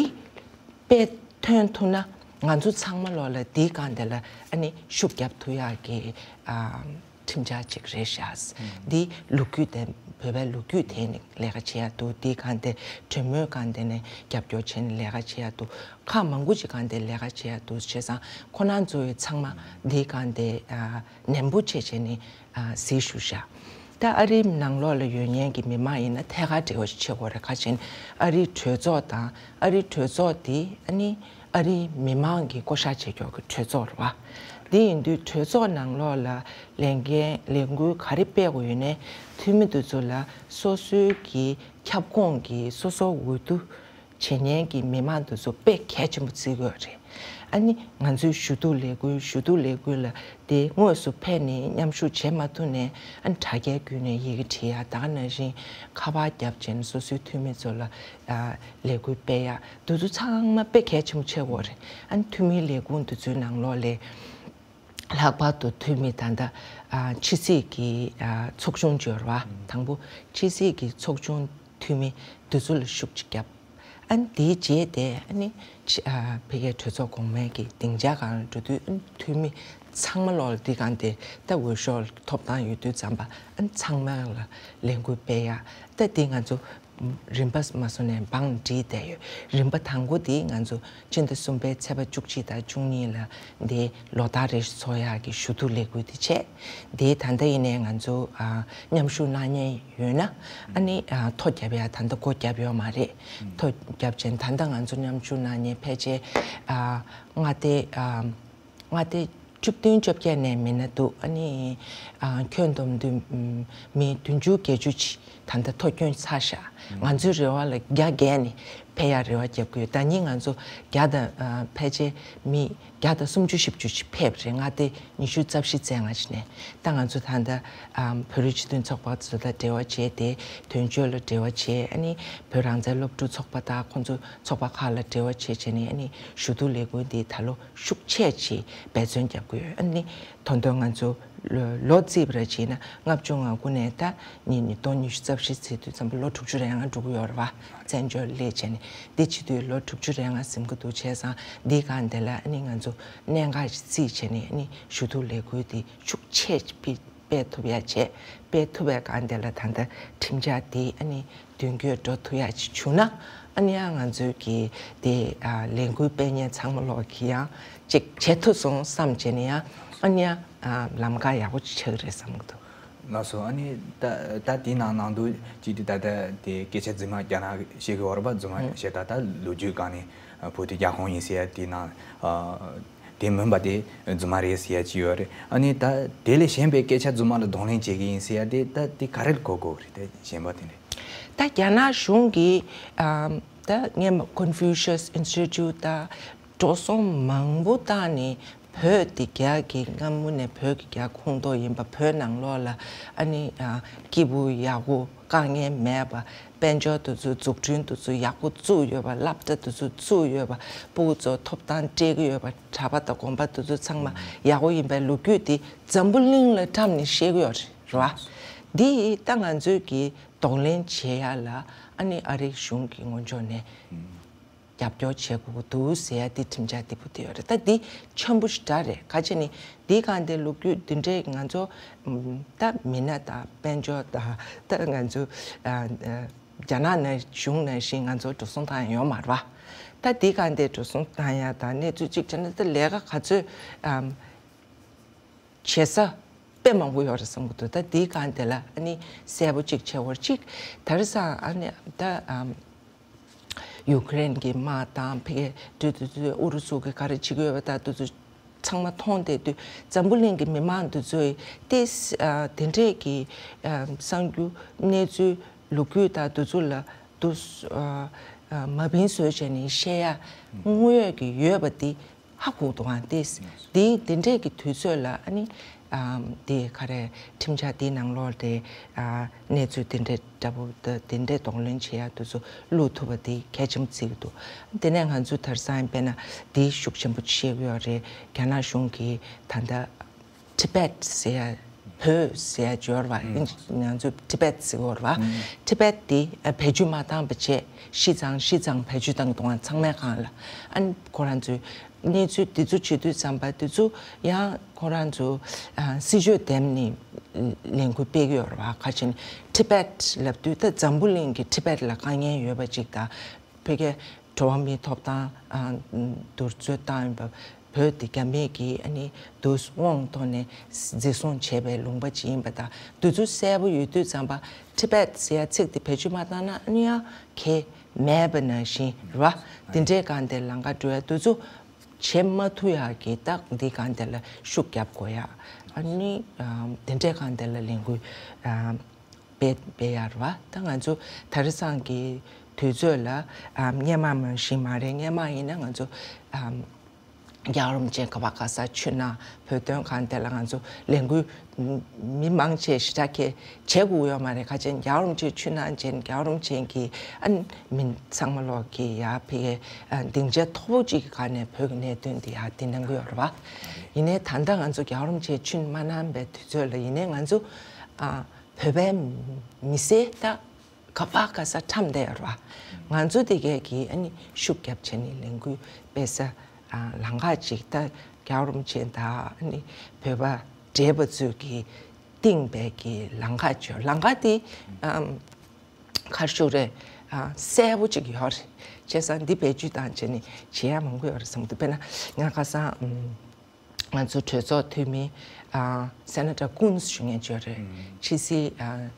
དཔེ་ཐོན་ཐུབ་ན་ང་ཚོ་ཚང་མ་ལོག་ལ་འདིའི་སྒང་དེ་ལ་ཨ་ནི་ཤུགས་རྒྱབ་ཐུབ་ཡག་གི་ཨ་ཁྲིམས་འཆར་ཅིག་རེད་ཤག་འདི་ལོ་རྒྱུས་དེ། བོད་པའི་ལོ་རྒྱུས་དེ་ནས་ལས་ཀ་བྱེད་ཡག་འདུག་འདིའི་སྒང་དེ་གྲོས་མོལ་སྒང་དེ་ནས་རྒྱབ་སྐྱོར་བྱས་ནས་ལས་ཀ་བྱེད་ཡག་འདུག་ཁག་མང་པོ་ཅིག་སྒང་དེ་ལས་ཀ་བྱེད་ཡག་འདུག་བྱས་ཙང་ཁོ་རང་ཚོ་ཚང་མ་འདིའི་སྒང་དེ་ཨ་ནན་པོ་བྱས་བྱས་ནས་ཨ་གཟིགས་ཞུ་ཤག་ད་ཨ་རིའི་ནང་ལོགས་ལ་ཡོད་མཁན་གྱི་མི་མང་ཡིན་ན་ཐད་ཀར་འབྲེལ་བ་ཞིག་བྱེད་དགོས་རེད། ག་ཅི་ཡིན་ཨ་རིའི་གྲོས་ཚོགས་དང་། ཨ་རིའི་གྲོས་ཚོགས་དེ་ཨ་ནི་ཨ་རིའི་མི་མང་གིས་བསྐོ་བཞག་བྱེད་ཀྱོག་གི་གྲོས་ཚོགས་རེད་བ། དེ་ཡིན་དུས་གྲོས་ཚོགས་ནང་ལོགས་ལ་ལས་འགན་ལས་འགུལ་ག་རེ་སྤེལ་དགོས་ཡོད་ནའི་འཐུས་མི་དེ་ཚོ་ལ་སོ་སོའི་གི་ཁྱབ་ཁོངས་ཀྱི་སོ་སོ་འོས་བསྡུ་བྱེད་མཁན་གྱི་མི་མང་དེ་ཚོ་དཔེ་གལ་ཆེན་པོ་བརྩི་གི་ཡོད་རེད། ཨ་ནི་ང་ཚོའི་ཞུ་གཏུག་ལས་འགུལ། ཞུ་གཏུག་ལས་འགུལ་ལ་དེ་དངོས་སུ་ཕེབས་ནས་མཉམ་ཞུགས་བྱེད་མ་ཐུབ་ནའི་ཨ་ནི་དྲ་རྒྱའི་བརྒྱུད་ནས་ཡི་གེ་བྲིས་ཡ། ད་ག་ནང་བཞིན་ཁ་པར་བརྒྱབ་བྱས་ནས་སོ་སོའི་འཐུས་མི་ཚོ་ལ་ཨ་ལས་འགུལ་སྤེལ་ཡ། དེ་ཚོ་ཚང་མ་དཔེ་གལ་ཆེན་པོ་ཆགས་ཀྱི་ཡོད་རེད། ཨ་ནི་འཐུས་མིའི་ལས་ཁུངས་དེ་ཚོའི་ནང་ལོགས་ལ་ལྷག་པར་དུ་འཐུས་མི་ད་ལྟ་ཨ་ཕྱི་སྲིད་ཀྱི་ཨ་ཚོགས་ཆུང་ཅིག་ཡོད་རེད་བ། དང་པོ་ཕྱི་སྲིད་ཀྱི་ཚོགས་ཆུང་འཐུས་མི་དེ་ཚོ་ལ་ཤུགས་ཅིག་བརྒྱབ། ཨ་ནི་དེའི་རྗེས་དེ་ཨ་ནི་ཕྱི་ཨ་ཕ་གིའི་གྲོས་ཚོགས་གོང་མའི་གི་སྡིངས་ཆ་སྒང་ལ་འགྲོ་དུས། ཨ་ནི་འཐུས་མི་ཚང་མ་ལོག་ལ་འདི་སྒང་དེ་ད་འོས་ཤོག་ཐོབ་ཐང་ཡོད་དུས་ཙམ་པ། ཨ་ནི་ཚང་མ་ལ་ལས་འགུལ་སྤེལ་ཡ། ད་འདི་ང་ཚོ་ རིམ་པ་མ་སོང་ནས་བང་བསྒྲིགས་བསྡད་ཡོད། རིམ་པ་དང་པོ་དེ་ང་ཚོ་སྤྱི་ཟླ་གསུམ་པའི་ཚེས་པ་བཅུ་གཅིག་དང་བཅུ་གཉིས་ལ་འདི་ལོ་ལྟར་རེ་བཞིན་ཚོགས་ཡག་གི་ཞུ་གཏུག་ལས་འགུལ་དེ་བྱས། དེ་ད་ལྟ་ཡིན་ནའི་ང་ཚོ་ཨ་མཉམ་ཞུགས་གནང་མཁན་ཡོད་ན་ཨ་ནི་ཨ་ཐོ་བརྒྱབ་ཡག་ད་ལྟ་སྒོ་བརྒྱབ་ཡོད་མ་རེད། ཐོ་བརྒྱབ་བྱས་ད་ལྟ་ང་ཚོ་མཉམ་ཞུགས་གནང་མཁན་ཕལ་ཆེར་ཨ་མངའ་སྡེ་ཨ་མངའ་སྡེ་བཅུ་བདུན་བཅོ་བརྒྱད་ནས་མི་སྣ་འདུག་ཨ་ནི་ཨ་ཁྱོན་བསྡོམས་དུ་ཨམ་མི་བདུན་ཅུ་བརྒྱད་ཅུ་ཅིག་ད་ལྟ་ཐོ་བསྐྱོན་ཚར་ཤག་ང་ཚོའི་རེ་བ་ལ་བརྒྱ་བརྒྱད་ནས་ཕེབས་ཡག་རེ་བ་རྒྱབ་ཀྱི་ཡོད། ཟླ་ཉིན་ང་ཚོ་བརྒྱ་དང་ཨ་ཕལ་ཆེར་མི་བརྒྱ་དང་སུམ་ཅུ་བཞི་བཅུ་ཅིག་ཕེབས་རེད། མངའ་སྡེ་ཉི་ཤུ་རྩ་བཞི་རྩ་ལྔ་ཅིག་ནས། ད་ང་ཚོ་ད་ལྟ་ཨམ་བོད་རིགས་སྤྱི་མཐུན་ཚོགས་པ་ཚོ་དང་འབྲེལ་བ་བྱས་ཏེ་དོན་གཅོད་ལ་འབྲེལ་བ་བྱས། ཨ་ནི་བོད་རང་བཙན་སློབ་ཕྲུག་ཚོགས་པ་དང་ཁོང་ཚོ་ཚོགས་པ་ཁག་ལ་འབྲེལ་བ་བྱས་བྱས་ནས་ཨ་ནི་ཞུ་གཏུག་ལས་འགུལ་འདི་ད་ལོ་ཤུགས་ཆེ་ཅིག་འབད་བརྩོན་རྒྱབ་ཀྱི་ཡོད། ཨ་ནི་ད་དུང་ང་ཚོ་ལོ་ལོ་རྩིས་པ་ར་བྱས་ན་ལྔ་བཅུ་ང་དགུ་ནས་ད་ཉིས་ཉིས་སྟོང་ཉི་ཤུ་རྩ་བཞི་ཚེས་དུས་ཙམ་པ་ལོ་དྲུག་ཅུ་རེ་ལྔ་འགྲོ་གི་ཡོད་རེད་བ། བཙན་བྱོལ་སླེབས་བྱས་ནས་འདི་བྱེད་དུས་ལོ་དྲུག་ཅུ་རེ་ལྔ་ཟིན་གྱི་འདུག་བྱས་ཙང་འདིའི་སྒང་འདི་ལ་ཨ་ནི་ང་ཚོ་གནད་འགག་ཅིག་བརྩིས་བྱས་ནས་ཨ་ནི་ཞུ་གཏུག་ལས་འགུལ་འདི་ཤུགས་ཆེ་སྤེལ་སྤེལ་ཐུབ་ཡ་བྱས། སྤེལ་ཐུབ་པའི་སྒང་དེ་ལ་ད་ལྟ་ཁྲིམས་འཆར་དེ་ཨ་ནི་མདུན་སྐྱོད་འགྲོ་ཐུབ་ཡ་ཅིག་བྱུང་ན་ཨ་ནི་ཡང་ང་ཚོའི་གི་དེ་ཨ་ལས་འགུལ་སྤེལ་མཁན་ཚང་མ་ལོག་གི་ཡང་ཅིག་བྱེད་ཐུབ་སོང་བསམ་བྱས་ནས་ཡང་ཨ་ནི་ཡང་ཨ་ལམ་ཁ་ཡག་པོ་ཅིག་ཆགས་ཀྱི་རེད་བསམ་གྱི་འདུག་ལགས་སོ། ཨ་ནི་ད་ད་དེའི་ནང་ནང་དུ་ཅིག་དེ་ད་ལྟ་དེ་སྐད་ཆ་རྫུན་མ་རྒྱ་ནག་བཤད་གི་ཡོད་རེད་པ། རྫུན་མ་བཤད། ད་ལྟ་ལོ་རྒྱུས་སྒང་ནས་བོད་དེ་རྒྱ་ཁོངས་ཡིན་ཟེར་ཡ་དེའི་ནང་དེ་མིན་པ་དེ་རྫུན་མ་རེད་ཟེར་ཡ་ཅིག་ཡོད་རེད། ཨ་ནི་ད་དེ་ལས་གཞན་པའི་སྐད་ཆ་རྫུན་མ་ལ་གདོང་ལེན་བྱེད་ཀྱི་ཡིན་ཟེར་ཡ་དེ་ད་དེ་ག་རེ་ལ་གོ་དགོས་རེད། དེ་གཞན་པ་དེ་འདྲ། ད་རྒྱ་ནག་གཞུང་གིས་ཨམ་ད་སྔོན་མ་Confucius Institute ད་འགྲོ་སོང་མང་པོ་བཏང་ནས་བོད་དེ་རྒྱ་གི་སྔ་མོ་ནས་བོད་ཀྱི་རྒྱ་ཁོངས་གཏོགས་ཡིན་པ། བོད་ནང་ལོགས་ལ་ཨ་ནི་ཨ་སྐྱིད་པོ་ཡག་པོ་དཀའ་ངལ་མེད་པ། དཔལ་འབྱོར་དེ་ཚོ་འཛུགས་སྐྲུན་དེ་ཚོ་ཡག་པོ་བཙུགས་ཡོད་པ། སློབ་གྲྭ་དེ་ཚོ་བཙུགས་ཡོད་པ། སྤུ་གུ་ཚོ་ཐོབ་ཐང་སྤྲད་ཀྱི་ཡོད་པ། གྲྭ་པ་དང་དགོན་པ་དེ་ཚོ་ཚང་མ་ཡག་པོ་ཡིན་པའི་ལོ་རྒྱུས་དེ་འཛམ་བུ་གླིང་ལ་བཀྲམ་ནས་བཤད་ཀྱི་ཡོད་རེད་བ། འདི་ད་ང་ཚོས་ཀྱི་གདོང་ལེན་བྱེད་ཡ་ལ་ཨ་ནི་ཨ་རིའི་གཞུང་གི་ངོས་ཕྱོགས་ནས་རྒྱབ་སྐྱོར་བྱེད་དགོས་ཀྱི་འདུག་ཟེར་ཡ་དེ་ཁྲིམས་འཆར་དེ་བུ་དེ་ཡོད་རེད། ད་འདི་ཆེན་པོ་ཞེ་དྲག་རེད། ག་ཅི་ནི་འདི་གང་དེ་ལོ་རྒྱུས་འདི་འདྲའི་ང་ཚོ་ཨམ་ད་མི་སྣ་དང་དཔལ་འབྱོར་དང་ད་ང་ཚོ་ཨ་ཨ་རྒྱ་ནག་ནང་གཞུང་ནང་བཞིན་ང་ཚོ་འགྲོ་སོང་བཏང་ཡ་ཡོད་མ་རེད་བ། ད་འདི་གང་དེ་འགྲོ་སོང་བཏང་ཡ་དང་གནས་ཚུལ་གཅིག་བྱས་ན་ད་ལས་ཀ་ག་ཚོད་ཨམ་བྱེད་ས་དཔེ་མང་པོ་ཡོད་རེད་བསམ་གྱི་འདུག་ད་འདིའི་སྒང་དེ་ལ་ཨ་ནི་གསལ་པོ་གཅིག་བྱེད་དགོས་རེད། གཅིག་དེང་སང་ཨ་ནི་ད་ཨམ་ཡུ་ཀེ་རེན་གྱི་དམག་དང་ཕ་གི་དུས་དུས་དུས་ཨུ་རུ་སུ་གི་ག་རེ་བྱེད་ཀྱི་ཡོད་པ་ད་དུས་དུས་ཚང་མ་མཐོང་བསྡད་དུས་འཛམ་བུ་གླིང་གི་མི་མང་དེ་ཚོས་ཏེ་ཨ་དེ་འདྲས་ཀྱི་ཨ་གསར་འགྱུར་གནས་ཚུལ་ལོ་རྒྱུས་དང་དེ་ཚོ་ལ་དུ་ཨ་ཨ་མ་བིན་བཟོས་བྱས་ནས་བཤད་ཡ་དངོས་ཡོད་ཀྱི་ཡོད་པ་དེ་ཧ་གོ་འདུག་ཨང་། ཏེ་དེ་དེ་འདྲས་ཀྱི་དུས་ཚོད་ལ་ཨ་ནི་ཨམ་དེ་ག་རེ་ཁྲིམས་འཆར་དེའི་ནང་ལོགས་དེ་ཨ་གནས་ཚུལ་དེ་འདྲས་འདྲ་པོ་དེ་དེ་འདྲས་གདོང་ལེན་བྱེད་ཡ་དེ་ཚོ་བླུག་ཐུབ་པ་དེ་གལ་ཆེན་པོ་བརྩི་གི་འདུག་དེ་ནས་ང་ཚོ་དེང་སང་དཔེར་ན་དེ་ཤུགས་ཆེན་པོ་བཤད་ཀྱི་ཡོད་རེད། རྒྱ་ནག་གཞུང་གིས་ད་ལྟ་ཊི་བེད་ཟེར་ཡ་བོད་ཟེར་ཡ་སྦྱོར་བ་ཨིན་ང་ཚོ་ཊི་བེད་ཟེར་གྱི་ཡོད་རེད་བ། ཊི་བེད་དེ་ཨ་བེད་སྤྱོད་མ་བཏང་བ་བྱས། ཤི་ཙང་ཤི་ཙང་བེད་སྤྱོད་བཏང་གི་འདུག་ཨང་། ཚང་མའི་སྒང་ལ་ཨ་ནི་ཁོ་རང་ཚོས་གནས་ཚུལ་འདི་ཚོ་བྱེད་དུས་ཙམ་པ་དེ་ཚོ་ཡང་ཁོ་རང་ཚོ་ཨ་སྲིད་ཇུས་འདེམས་ནས་ལས་འགུལ་སྤེལ་གྱི་ཡོད་རེད་བ། ག་ཅི་ནི་ཊི་བེད་ལབ་དུས་ད་འཛམ་བུ་གླིང་གི་ཊི་བེད་ལ་དཀའ་ངལ་ཡོད་པ་ཅིག་དང་། ཕ་གིའི་འགྲོ་བ་མིའི་ཐོབ་ཐང་ཨ་འདུར་རྩོད་བཏང་ཡོད་པ། བོད་དེ་རྒྱ་མི་གིས་ཨ་ནི་དུས་དབང་ཐོག་ནས་འཛིན་བཟུང་བྱས་པའི་ལུང་པ་ཅིག་ཡིན་པ་དང་། དེ་ཚོ་གསལ་པོ་ཡོད་དུས་ཙམ་པ་ཊི་བེད་ཟེར་ཡ་ཚིག་དེ་བེད་སྤྱོད་མ་བཏང་ན་ཨ་ནི་ཡང་གལ་མེད་པ་ནང་བཞིན་རེད་བ། དེ་འདྲའི་སྒང་དེ་ལམ་ཁ་འགྲོ་ཡ་དེ་ཚོ་བྱེད་མ་ཐུབ་ཡག་གི་རྟགས་འདི་སྒང་དེ་ལ་ཤུགས་རྒྱབ་དགོས་ཡ། ཨ་ནི་ཨམ་དེ་འདྲའི་སྒང་དེ་ལ་ལས་འགུལ་ཨམ་སྤེལ་སྤེལ་ཡ་རེད་བ། ད་ང་ཚོ་དེང་སང་གི་དུས་ཚོད་ལ་ཨམ་སྔོན་མ་མ་བཞིན་མ་རེད། སྔོན་མ་ཡིན་ན་ང་ཚོ་ཨམ་རྒྱལ་བ་རིན་པོ་ཆེ་ག་པ་ག་ས་ཆུ་ནང་བོད་དོན་སྒང་དེ་ལ་ང་ཚོ་ལས་འགུལ་མི་མང་ཆེ་ཞེ་དྲག་གི་བྱེད་དགོས་ཡོད་མ་རེད། ཁ་ཅན་རྒྱལ་བ་རིན་པོ་ཆེ་ཆུ་ནང་ཅན་རྒྱལ་བ་རིན་པོ་ཆེ་གི་ཨ་ནི་མི་ཚང་མ་ལོག་གི་ཡ་ཕ་གི་ཨ་སྡིངས་ཆ་མཐོ་པོ་གཅིག་གི་སྒང་ནས་བོད་ཀྱི་གནད་དོན་འདི་ཡ་འདི་གནང་གི་ཡོད་རེད་བ། ཡིན་ནའི་ད་ལྟ་ང་ཚོ་རྒྱལ་བ་རིན་པོ་ཆེ་ཆུ་མ་གནང་པའི་དུས་ཚོད་ལ་ཡིན་ནའི་ང་ཚོ་ཨ་བོད་པའི་མི་སེར་ད་ག་པ་ག་ས་ཁྲམ་བསྡད་ཡོད་རེད་བ། ང་ཚོ་དེ་གས་ཀྱི་ཨ་ནི་ཤུགས་རྒྱབ་བྱས་ནས་ལས་འགུལ་སྤེལ་ས་ཨ་ལམ་ཁ་ཅིག་ད་རྒྱལ་བ་རིན་པོ་ཆེ་དང་ཨ་ནི་བོད་པ་བགྲེས་པ་ཚོས་ཀྱི་བཏིང་པའི་གི་ལམ་ཁ་ཅིག་ཡོད། ལམ་ཁ་དེ་ཨམ་ ཁར་ཤུགས་རེད། ཨ་གསལ་པོ་ཅིག་ཡོད་རེད། བྱས་ཙང་འདི་བེད་སྤྱོད་བཏང་བྱས་ནས་བྱེད་ཡ་མང་པོ་ཡོད་རེད་བསམ་གྱི་འདུག་དཔེར་ན་ང་ཁ་སང་ཨམ། ང་ཚོ་གྲོས་ཚོགས་འཐུས་མི་ཨ་སེ་ནེ་ཊར་ཀུན་ཟི་ཞུ་མཁན་ཅིག་ཡོད་རེད། ཕྱི་སྲིད་ཨ་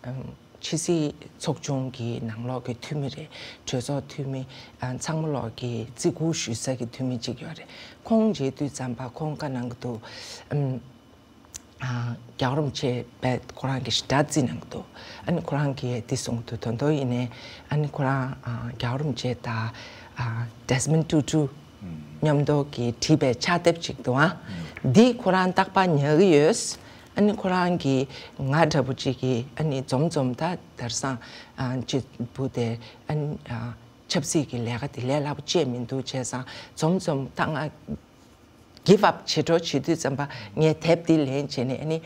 ཨམ་ཕྱི་སྲིད་ཚོགས་ཆུང་གི་ནང་ལོགས་ཀྱི་འཐུས་མི་རེད། གྲོས་ཚོགས་འཐུས་མི་ཨ་ཚང་མ་ལོག་གི་བརྩི་བཀུར་ཞུ་ས་གི་འཐུས་མི་གཅིག་ཡོད་རེད། ཁོང་མཇལ་དུས་ཙམ་པ་ཁོང་བཀའ་གནང་གི་འདུག་ཨམ། ཨ་རྒྱལ་བ་རིན་པོ་ཆེ་བས་ཁོ་རང་གི་ཞལ་ཏ་བརྩིས་གནང་གི་འདུག་ཨ་ནི་ཁོ་རང་གིས་འདི་གསུངས་འདུག་དོན་དུ་ཡིན་ནའི་ཨ་ནི་ཁོ་རང་ཨ་རྒྱལ་བ་རིན་པོ་ཆེ་དང་ཨ་ཌེ་སི་མོན་ཊུ་ཊུ་མཉམ་དུ་གིས་བྲིས་པའི་ཕྱག་དེབ་ཅིག་འདུག་ཨ་འདི་ཁོ་རང་རྟག་པར་ཉར་གི་ཡོད། ཨ་ནི་ཁོ་རང་གིས་ང་འདྲ་པོ་ཅིག་གིས་ཨ་ནི་འཛོམས་འཛོམས་ད་དེང་སང་ཨ་ཅིག་བུ་དེ་ཨ་ནི་ཨ་ཆབ་སྲིད་ཀྱི་ལས་ཀ་དེ་ལས་སླ་པོ་ཅིག་མི་འདུག་བྱས་ཙང་འཛོམས་འཛོམས་ད་ང་give up་བྱེད་འགྲོ་བྱེད་དུས་ཙམ་པ་ངས་དེབ་འདི་ལེན་བྱས་ནས་ཨ་ནི་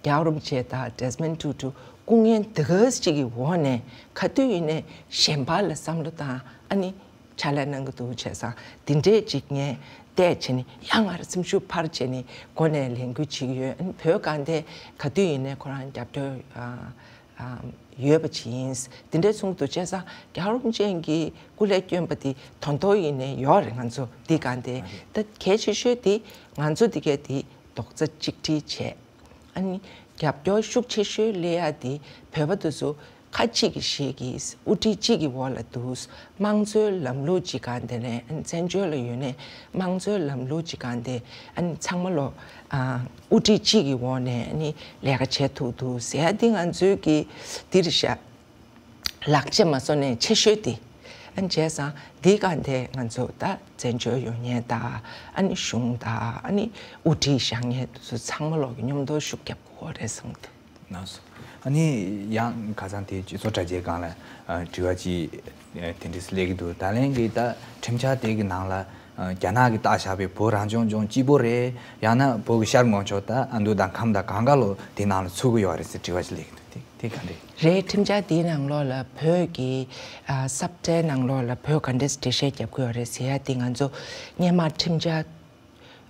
རྒྱལ་བ་རིན་པོ་ཆེ་དང་ཌེ་སི་མོན་ཊུ་ཊུ་སྐུ་ངལ་འདི་ག་ཅིག་གི་འོག་ནས་ག་དུས་ཡིན་ནས་གཞན་པ་ལ་བསམ་བློ་བཏང་ཨ་ནི་ཕྱག་ལས་གནང་གི་འདུག་བྱས་ཙང་འདི་འདྲས་ཅིག་ངས་བལྟས་བྱས་ནས་ཡང་ང་རང་སེམས་ཤུགས་འཕར་བྱས་ནས་འགོ་ནས་ལས་འགུལ་བྱེད་ཀྱི་ཡོད། ཨ་ནི་བོད་གང་དེ་ག་དུས་ཡིན་ནས་ཁོ་རང་རྒྱབ་སྐྱོར་ཨ། ཨ་ཡོད་པ་ཅིག་ཡིན། དེ་འདྲའི་གསུང་དུ་བཅད་ས་རྒྱལ་བ་རིན་པོ་ཆེ་གི་སྐུ་ལས་བསྐྱོན་པ་དེ་དོན་དོ་ཡིན་ནའི་ཡོད་རེད། ང་ཚོ་འདི་གང་དེ་ད་གལ་ཆེ་ཤོས་དེ་ང་ཚོ་འདི་གས་དེ་རྡོག་རྩ་གཅིག་སྒྲིལ་བྱས། ཨ་ནི་རྒྱབ་སྐྱོར་ཤུགས་ཆེ་ཤོས་སླེབས་ཡ་དེ་བོད་པ་དེ་ཚོ་ཁ་གཅིག་གིས་ཤིག་གིས་དབུ་ཁྲིད་གཅིག་གི་འོག་ལ་འདུག་དམངས་གཙོའི་ལམ་ལུགས་ཅིག་གང་དེ་ནས་ཨ་ནི་བཙན་བྱོལ་ལ་ཡོད་ནས་དམངས་གཙོའི་ལམ་ལུགས་ཅིག་གང་དེ་ཨ་ནི་ཚང་མ་ལོ་ཨ་དབུ་ཁྲིད་གཅིག་གི་འོག་ནས་ཨ་ནི་ལས་ཀ་བྱེད་ཐུབ་འདུག་ཟེར་ཡ་འདི་ང་ཚོའི་གི་འདི་རེད་ཤག་ལག་ཆ་མ་བཟོ་ནས་ཆེ་ཤོས་དེ་ཨ་ནི་བྱས་ཙང་འདི་གང་དེ་ང་ཚོ་ད་བཙན་བྱོལ་ཡོད་མཁན་དང་ཨ་ནི་གཞུང་དང་ཨ་ནི་དབུ་ཁྲིད་བཞག་མཁན་དེ་ཚོ་ཚང་མ་ལོག་གི་མཉམ་དུ་ཤུགས་རྒྱབ་དགོས་རེད་བསམ་གི་འདུག་ལགས་སོ། ཨ་ནི་ཡང་ཁ་སང་དེ་སྤྱི་ཚོགས་དྲ་རྒྱའི་སྒང་ལ་ཨ་དྲི་བ་ཅིག་ཨ་དེ་འདྲས་སླེབས་ཀྱི་འདུག་ད་ལན་གྱི་ད་ཁྲིམས་འཆར་དེ་གི་ནང་ལ་ཨ་རྒྱ་ནག་གིས་བཏགས་བཞག་པའི་བོད་རང་སྐྱོང་ལྗོངས་གཅིག་པོ་རེད། ཡང་ན་བོད་ཀྱི་ཤར་ངོས་ཕྱོགས་ད་ཨ་མདོ་དང་ཁམས་དང་གང་ག་ལོ་དེ་ནང་ལ་ཚུད་ཀྱི་ཡོད་རེད་ཟེར་དྲི་བ་ཅིག་སླེབས་ཀྱི་འདུག་དེ་དེ་ག་འདྲས། རེད། ཁྲིམས་འཆར་དེའི་ནང་ལོགས་ལ་བོད་ཀྱི་ཨ་ས་བཀྲའི་ནང་ལོགས་ལ་བོད་ག་འདྲས་འགྲེལ་བཤད་རྒྱབ་ཀྱི་ཡོད་རེད་ཟེར་ཡ་དེ་ང་ཚོ་སྔོན་མ་ཁྲིམས་འཆར།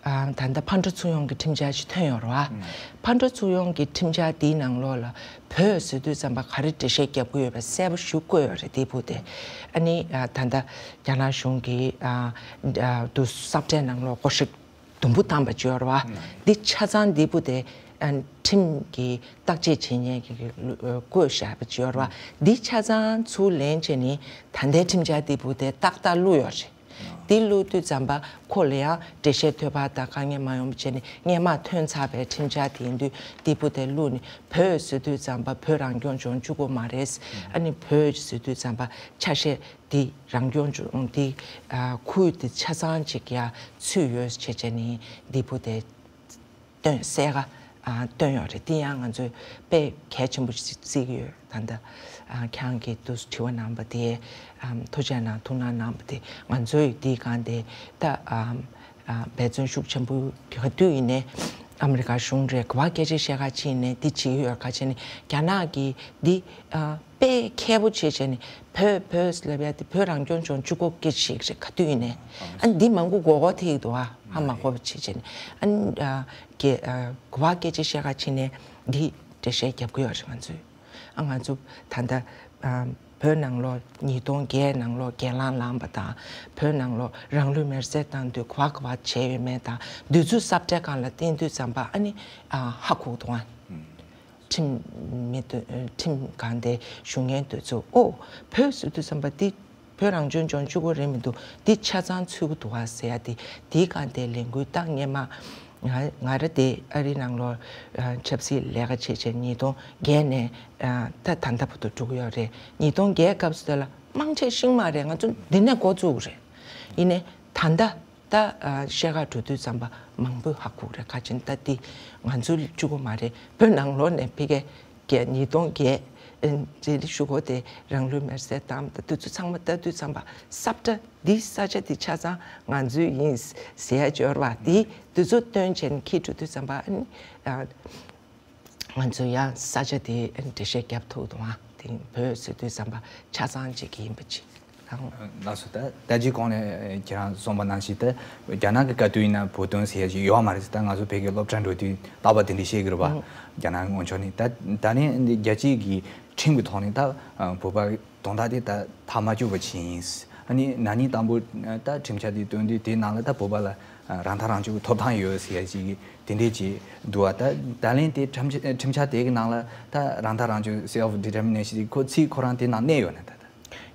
ཨ་ད་ལྟ་ཕར་འགྲོ་ཚུར་ཡོང་གི་ཁྲིམས་འཆར་ཞིག་ཐོན་ཡོད་རེད་བ། ཕར་འགྲོ་ཚུར་ཡོང་གི་ཁྲིམས་འཆར་འདིའི་ནང་ལོགས་ལ་བོད་ཟེར་དུས་ཙམ་པ་ག་རེ་འགྲེལ་བཤད་རྒྱབ་ཀྱི་ཡོད་པ་གསལ་པོ་ཞིག་བཀོད་ཡོད་རེད། དེ་བུ་དེ་ཨ་ནི་ཨ་ད་ལྟ་རྒྱ་ནག་གཞུང་གིས་ཨ་ཨ་དུ་ས་བཀྲའི་ནང་ལོགས་སྒོར་གཞས་དུམ་བུ་བཏང་པ་ཅིག་ཡོད་རེད་བ། འདི་ཆ་ཚང་འདི་བུ་དེ་ཨ་ཁྲིམས་ཀྱི་བརྟག་དཔྱད་བྱེད་མཁན་གྱི་བཀོད་བཞག་པ་ཅིག་ཡོད་རེད་བ། འདི་ཆ་ཚང་ཚུར་ལེན་བྱས་ནི་ད་ལྟའི་ཁྲིམས་འཆར་འདི་བུ་དེ་ཏག་ཏག་བླུགས་ཡོད་རེད། འདི་བླུགས་དུས་ཙམ་པ་ཁོ་ལ་ཡང་འགྲེལ་བཤད་ཐོལ་པ་དང་དཀའ་ངལ་མ་ཡོང་བ་བྱས་ནས་སྔོན་མ་ཐོན་ཚར་བའི་ཁྲིམས་འཆར་དེ་ཡིན་དུས་འདི་བུ་དེ་བླུགས་ནས་བོད་ཟེར་དུས་ཙམ་པ་བོད་རང་སྐྱོང་ལྗོངས་གཅིག་པོ་མ་རེད། ཨ་ནི་བོད་ཟེར་དུས་ཙམ་པ་ཆ་ཤས་འདི་རང་སྐྱོང་ལྗོངས་འདི་ཁུལ་འདི་ཆ་ཚང་ཅིག་ཡ་ཚུད་ཡོད་བྱས་བྱས་ནས་འདི་བུ་དེ་བཏོན་གསལ་ཁ་ཨ་བཏོན་ཡོད་རེད། དེ་ཡང་ང་ཚོས་དཔེ་གལ་ཆེན་པོ་ཞིག་བརྩི་གི་ཡོད། ད་ལྟ་ཨ་ཁྱེད་རང་གིས་འདུག་དྲི་བ་གནང་པ་དེ་ཨམ་ཐུགས་རྗེ་གནང་ཐུགས་སྣང་གནང་པ་དེ་ང་ཚོས་དེའི་སྒང་དེ་ད་ཨམ་ཨ་འབད་བརྩོན་ཤུགས་ཆེན་པོ་ག་དུས་ཡིན་ནའི་ཨ་མི་རི་ཀ་གཞུང་རེད། ག་བ་སྐད་ཆ་བཤད་ག་ཕྱིན་ནས་འདི་བྱེད་ཀྱི་ཡོད། ག་བྱས་ནས་རྒྱ་ནག་གིས་འདི་ཨ་དཔེ་མཁས་པོ་བྱས་བྱས་ནས་བོད་བོད་ལབ་ཡ་དེ་བོད་རང་སྐྱོང་ལྗོངས་གཅིག་པོ་སྐད་ཆ་ཞིག་རེད། ག་དུས་ཡིན་ནའི་ཨ་འདི་མང་པོ་མགོ་སྐོར་ཐེབས་འདུག་ཨ་ཧ་མ་གོ་བ་བྱས་བྱས་ནས་ཨ་ནི་ཨ་ག་ཨ་ག་བ་སྐད་ཆ་བཤད་ག་ཕྱིན་ནས་འདི་འགྲེལ་བཤད་རྒྱབ་ཀྱི་ཡོད་རེད། ང་ཚོས་ཨ་ང་ཚོ་ད་ལྟ་ཨ་བོད་ནང་ལོགས་ཉིས་སྟོང་བརྒྱད་ནང་ལོགས་གྱེན་ལངས་ལངས་པ་དང་བོད་ནང་ལོགས་རང་ལུས་མེར་སྲེག་བཏང་དུས་ག་བ་ག་བ་བྱས་ཡོད་མེད་དང་དུས་ཚོད་ས་བཀྲའི་སྒང་ལ་བསྟན་དུས་ཙམ་པ་ཨ་ནི་ཨ་ཧ་གོ་འདུག་ཨ། ཁྲིམས་མི་དེ་ཁྲིམས་སྒང་དེ་ཞུ་མཁན་དེ་ཚོ་ཨོ་བོད་ཟེར་དུས་ཙམ་པ་འདི་བོད་རང་སྐྱོང་ལྗོངས་གཅིག་པོ་རེད་མི་འདུག་འདི་ཆ་ཚང་ཚུད་ཀྱི་འདུག་ཨ་ཟེར་ཡ་དེ་དེའི་སྒང་དེ་ལས་འགུལ་བཏང་སྔོན་མ་ང་ང་རང་དེ་ཨ་རི་ནང་ལོགས་ཆབ་སྲིད་ལས་ཀ་བྱེད་བྱེད་ཉིས་སྟོང་བརྒྱད་ནས་ད་ད་ལྟ་བར་དུ་འགྲོ་གི་ཡོད་རེད། ཉིས་སྟོང་བརྒྱད་སྐབས་སུ་དེ་ལ་མང་ཆེ་ཤིང་མ་རེད། ང་ཚོ་འདི་ནས་འགོ་བཙུགས་རེད། ཡིན་ནའི་ད་ལྟ། ད་ཨ་བཤད་ག་འགྲོ་དུས་ཙམ་པ་མང་པོས་ཧ་གོ་རེད། ག་ཅིན་ད་འདི་ང་ཚོ་གཅིག་པོ་མ་རེད། བོད་ནང་ལོགས་ནས་ཕ་གི་བརྒྱད་ཉིས་སྟོང་བརྒྱད་ཨ་ཅེ་ལི་ཞུ་གོ་དེ་རང་ལུས་མེར་སྲེག་བཏང་ད་དུས་ཚོད་ཚང་མ་ལྟ་དུས་ཙམ་པ་ས་བཀྲ་འདི་ས་ཆ་འདི་ཆ་ཚང་ང་ཚོའི་ཡིན་ཟེར་ཡ་འབྱོར་བ་འདི་དུས་ཚོད་སྟོན་བྱས་ནས་འཁྱེར་འགྲོ་དུས་ཙམ་པ་ཨ་ནི་ཨ། ང་ཚོ་ཡང་ས་ཆ་དེ་འགྲེལ་བཤད་རྒྱབ་ཐུབ་འདུག་ཨ། དེ་བོད་ཟེར་དུས་ཙམ་པ་ཆ་ཚང་གཅིག་གི་ཡིན་པ་ཅིག་དང་། ལགས་སོ། ད་ལྟ་ཅི་གོང་ནས་ཁྱེད་རང་གསུངས་པ་ནང་བཞིན་ད་རྒྱ་ནག་གི་བཀའ་བསྡུར་ཡིན་ན་བོད་དོན་ཟེར་ཡ་ཅིག་ཡོད་མ་རེད། ད་ང་ཚོ་བོད་ཀྱི་སློབ་གྲྭ་འགྲོ་དུས་རྟག་པར་དེ་འདྲ་བཤད་ཀྱི་རེད་པ། རྒྱ་ནག་ངོས་ཕྱོགས་ནས་ད་ད་ནི་རྒྱལ་སྤྱིའི་གི་ ཁྲིམས་ཀྱི་ཐོག་ནས་ད་བོད་པ་དོན་དག་དེ་ད་ཐག་མ་གཅོད་པ་བྱས་ཡིན། ཨ་ནི་ན་ནིང་དང་པོ་ད་ཁྲིམས་འཆར་དེ་བཏོན་དུས་དེའི་ནང་ལ་ད་བོད་པ་ལ་རང་ཐག་རང་གཅོད་ཀྱི་ཐོབ་ཐང་ཡོད་ཟེར་ཡ་ཅིག་དེ་འདྲས་ཅིག་འདུག་བ། ད་ད་ལན་དེ་ཁྲིམས་ཁྲིམས་འཆར་དེ་གི་ནང་ལ་ད་རང་ཐག་རང་གཅོད་self determination་དེ་ཁོ་ཚིག་ཁོ་རང་དེ་ནང་གནས་ཡོད་ན་ད་ད།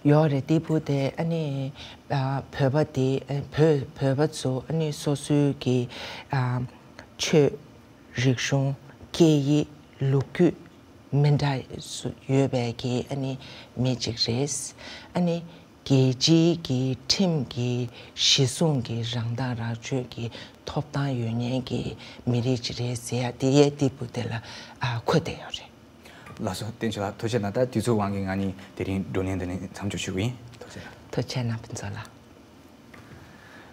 ཡོད་རེད། དེ་བུ་དེ་ཨ་ནི་བོད་པ་དེ་བོད་བོད་པ་ཚོ་ཨ་ནི་སོ་སོའི་གི་ཆོས་རིག་གཞུང་སྐད་ཡིག་ལོ་རྒྱུས་མི་འདྲ་ཡོད་པའི་གི་ཨ་ནི་མི་གཅིག་རེད། ཨ་ནི་རྒྱལ་སྤྱིའི་གི་ཁྲིམས་ཀྱི་གཞི་བཟུང་གི་རང་ཐག་རང་གཅོད་ཀྱི་ཐོབ་ཐང་ཡོད་མཁན་གྱི་མི་རིགས་ཅིག་རེད་ཟེར་ཡ་དེ་ཡས་དེ་བུ་དེ་ལ་ཨ་གོ་བསྡད་ཡོད་རེད། ལགས་སོ། བསྟན་ཆོས་ལགས་ཐུགས་རྗེ་གནང་། ད་དུས་ཚོད་དབང་གིས་ང་གཉིས་དེ་རིང་བགྲོ་གླེང་འདི་ནས་མཚམས་འཇོག་ཞུ་གི་ཡིན། ཐུགས་རྗེ་གནང་། ཐུགས་རྗེ་གནང་ཕུན་ཚོགས་ལགས།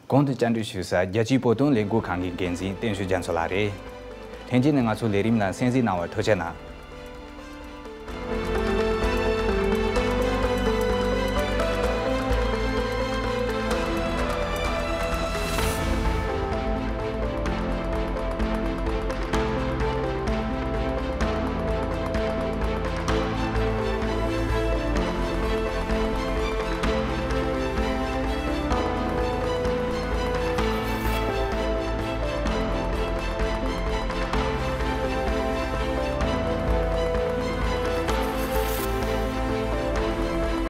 གོང་དུ་བཅར་འདྲི་ཞུ་ས་རྒྱལ་སྤྱིའི་བོད་དོན་ལས་འགུལ་ཁང་གི་འགན་འཛིན་བསྟན་ཆོས་རྒྱ་མཚོ་ལགས་རེད། ལྷན་རྒྱས་ནས་ང་ཚོའི་ལས་རིམ་ལ་གསན་གཟིགས་གནང་བར་ཐུགས་རྗེ་གནང་།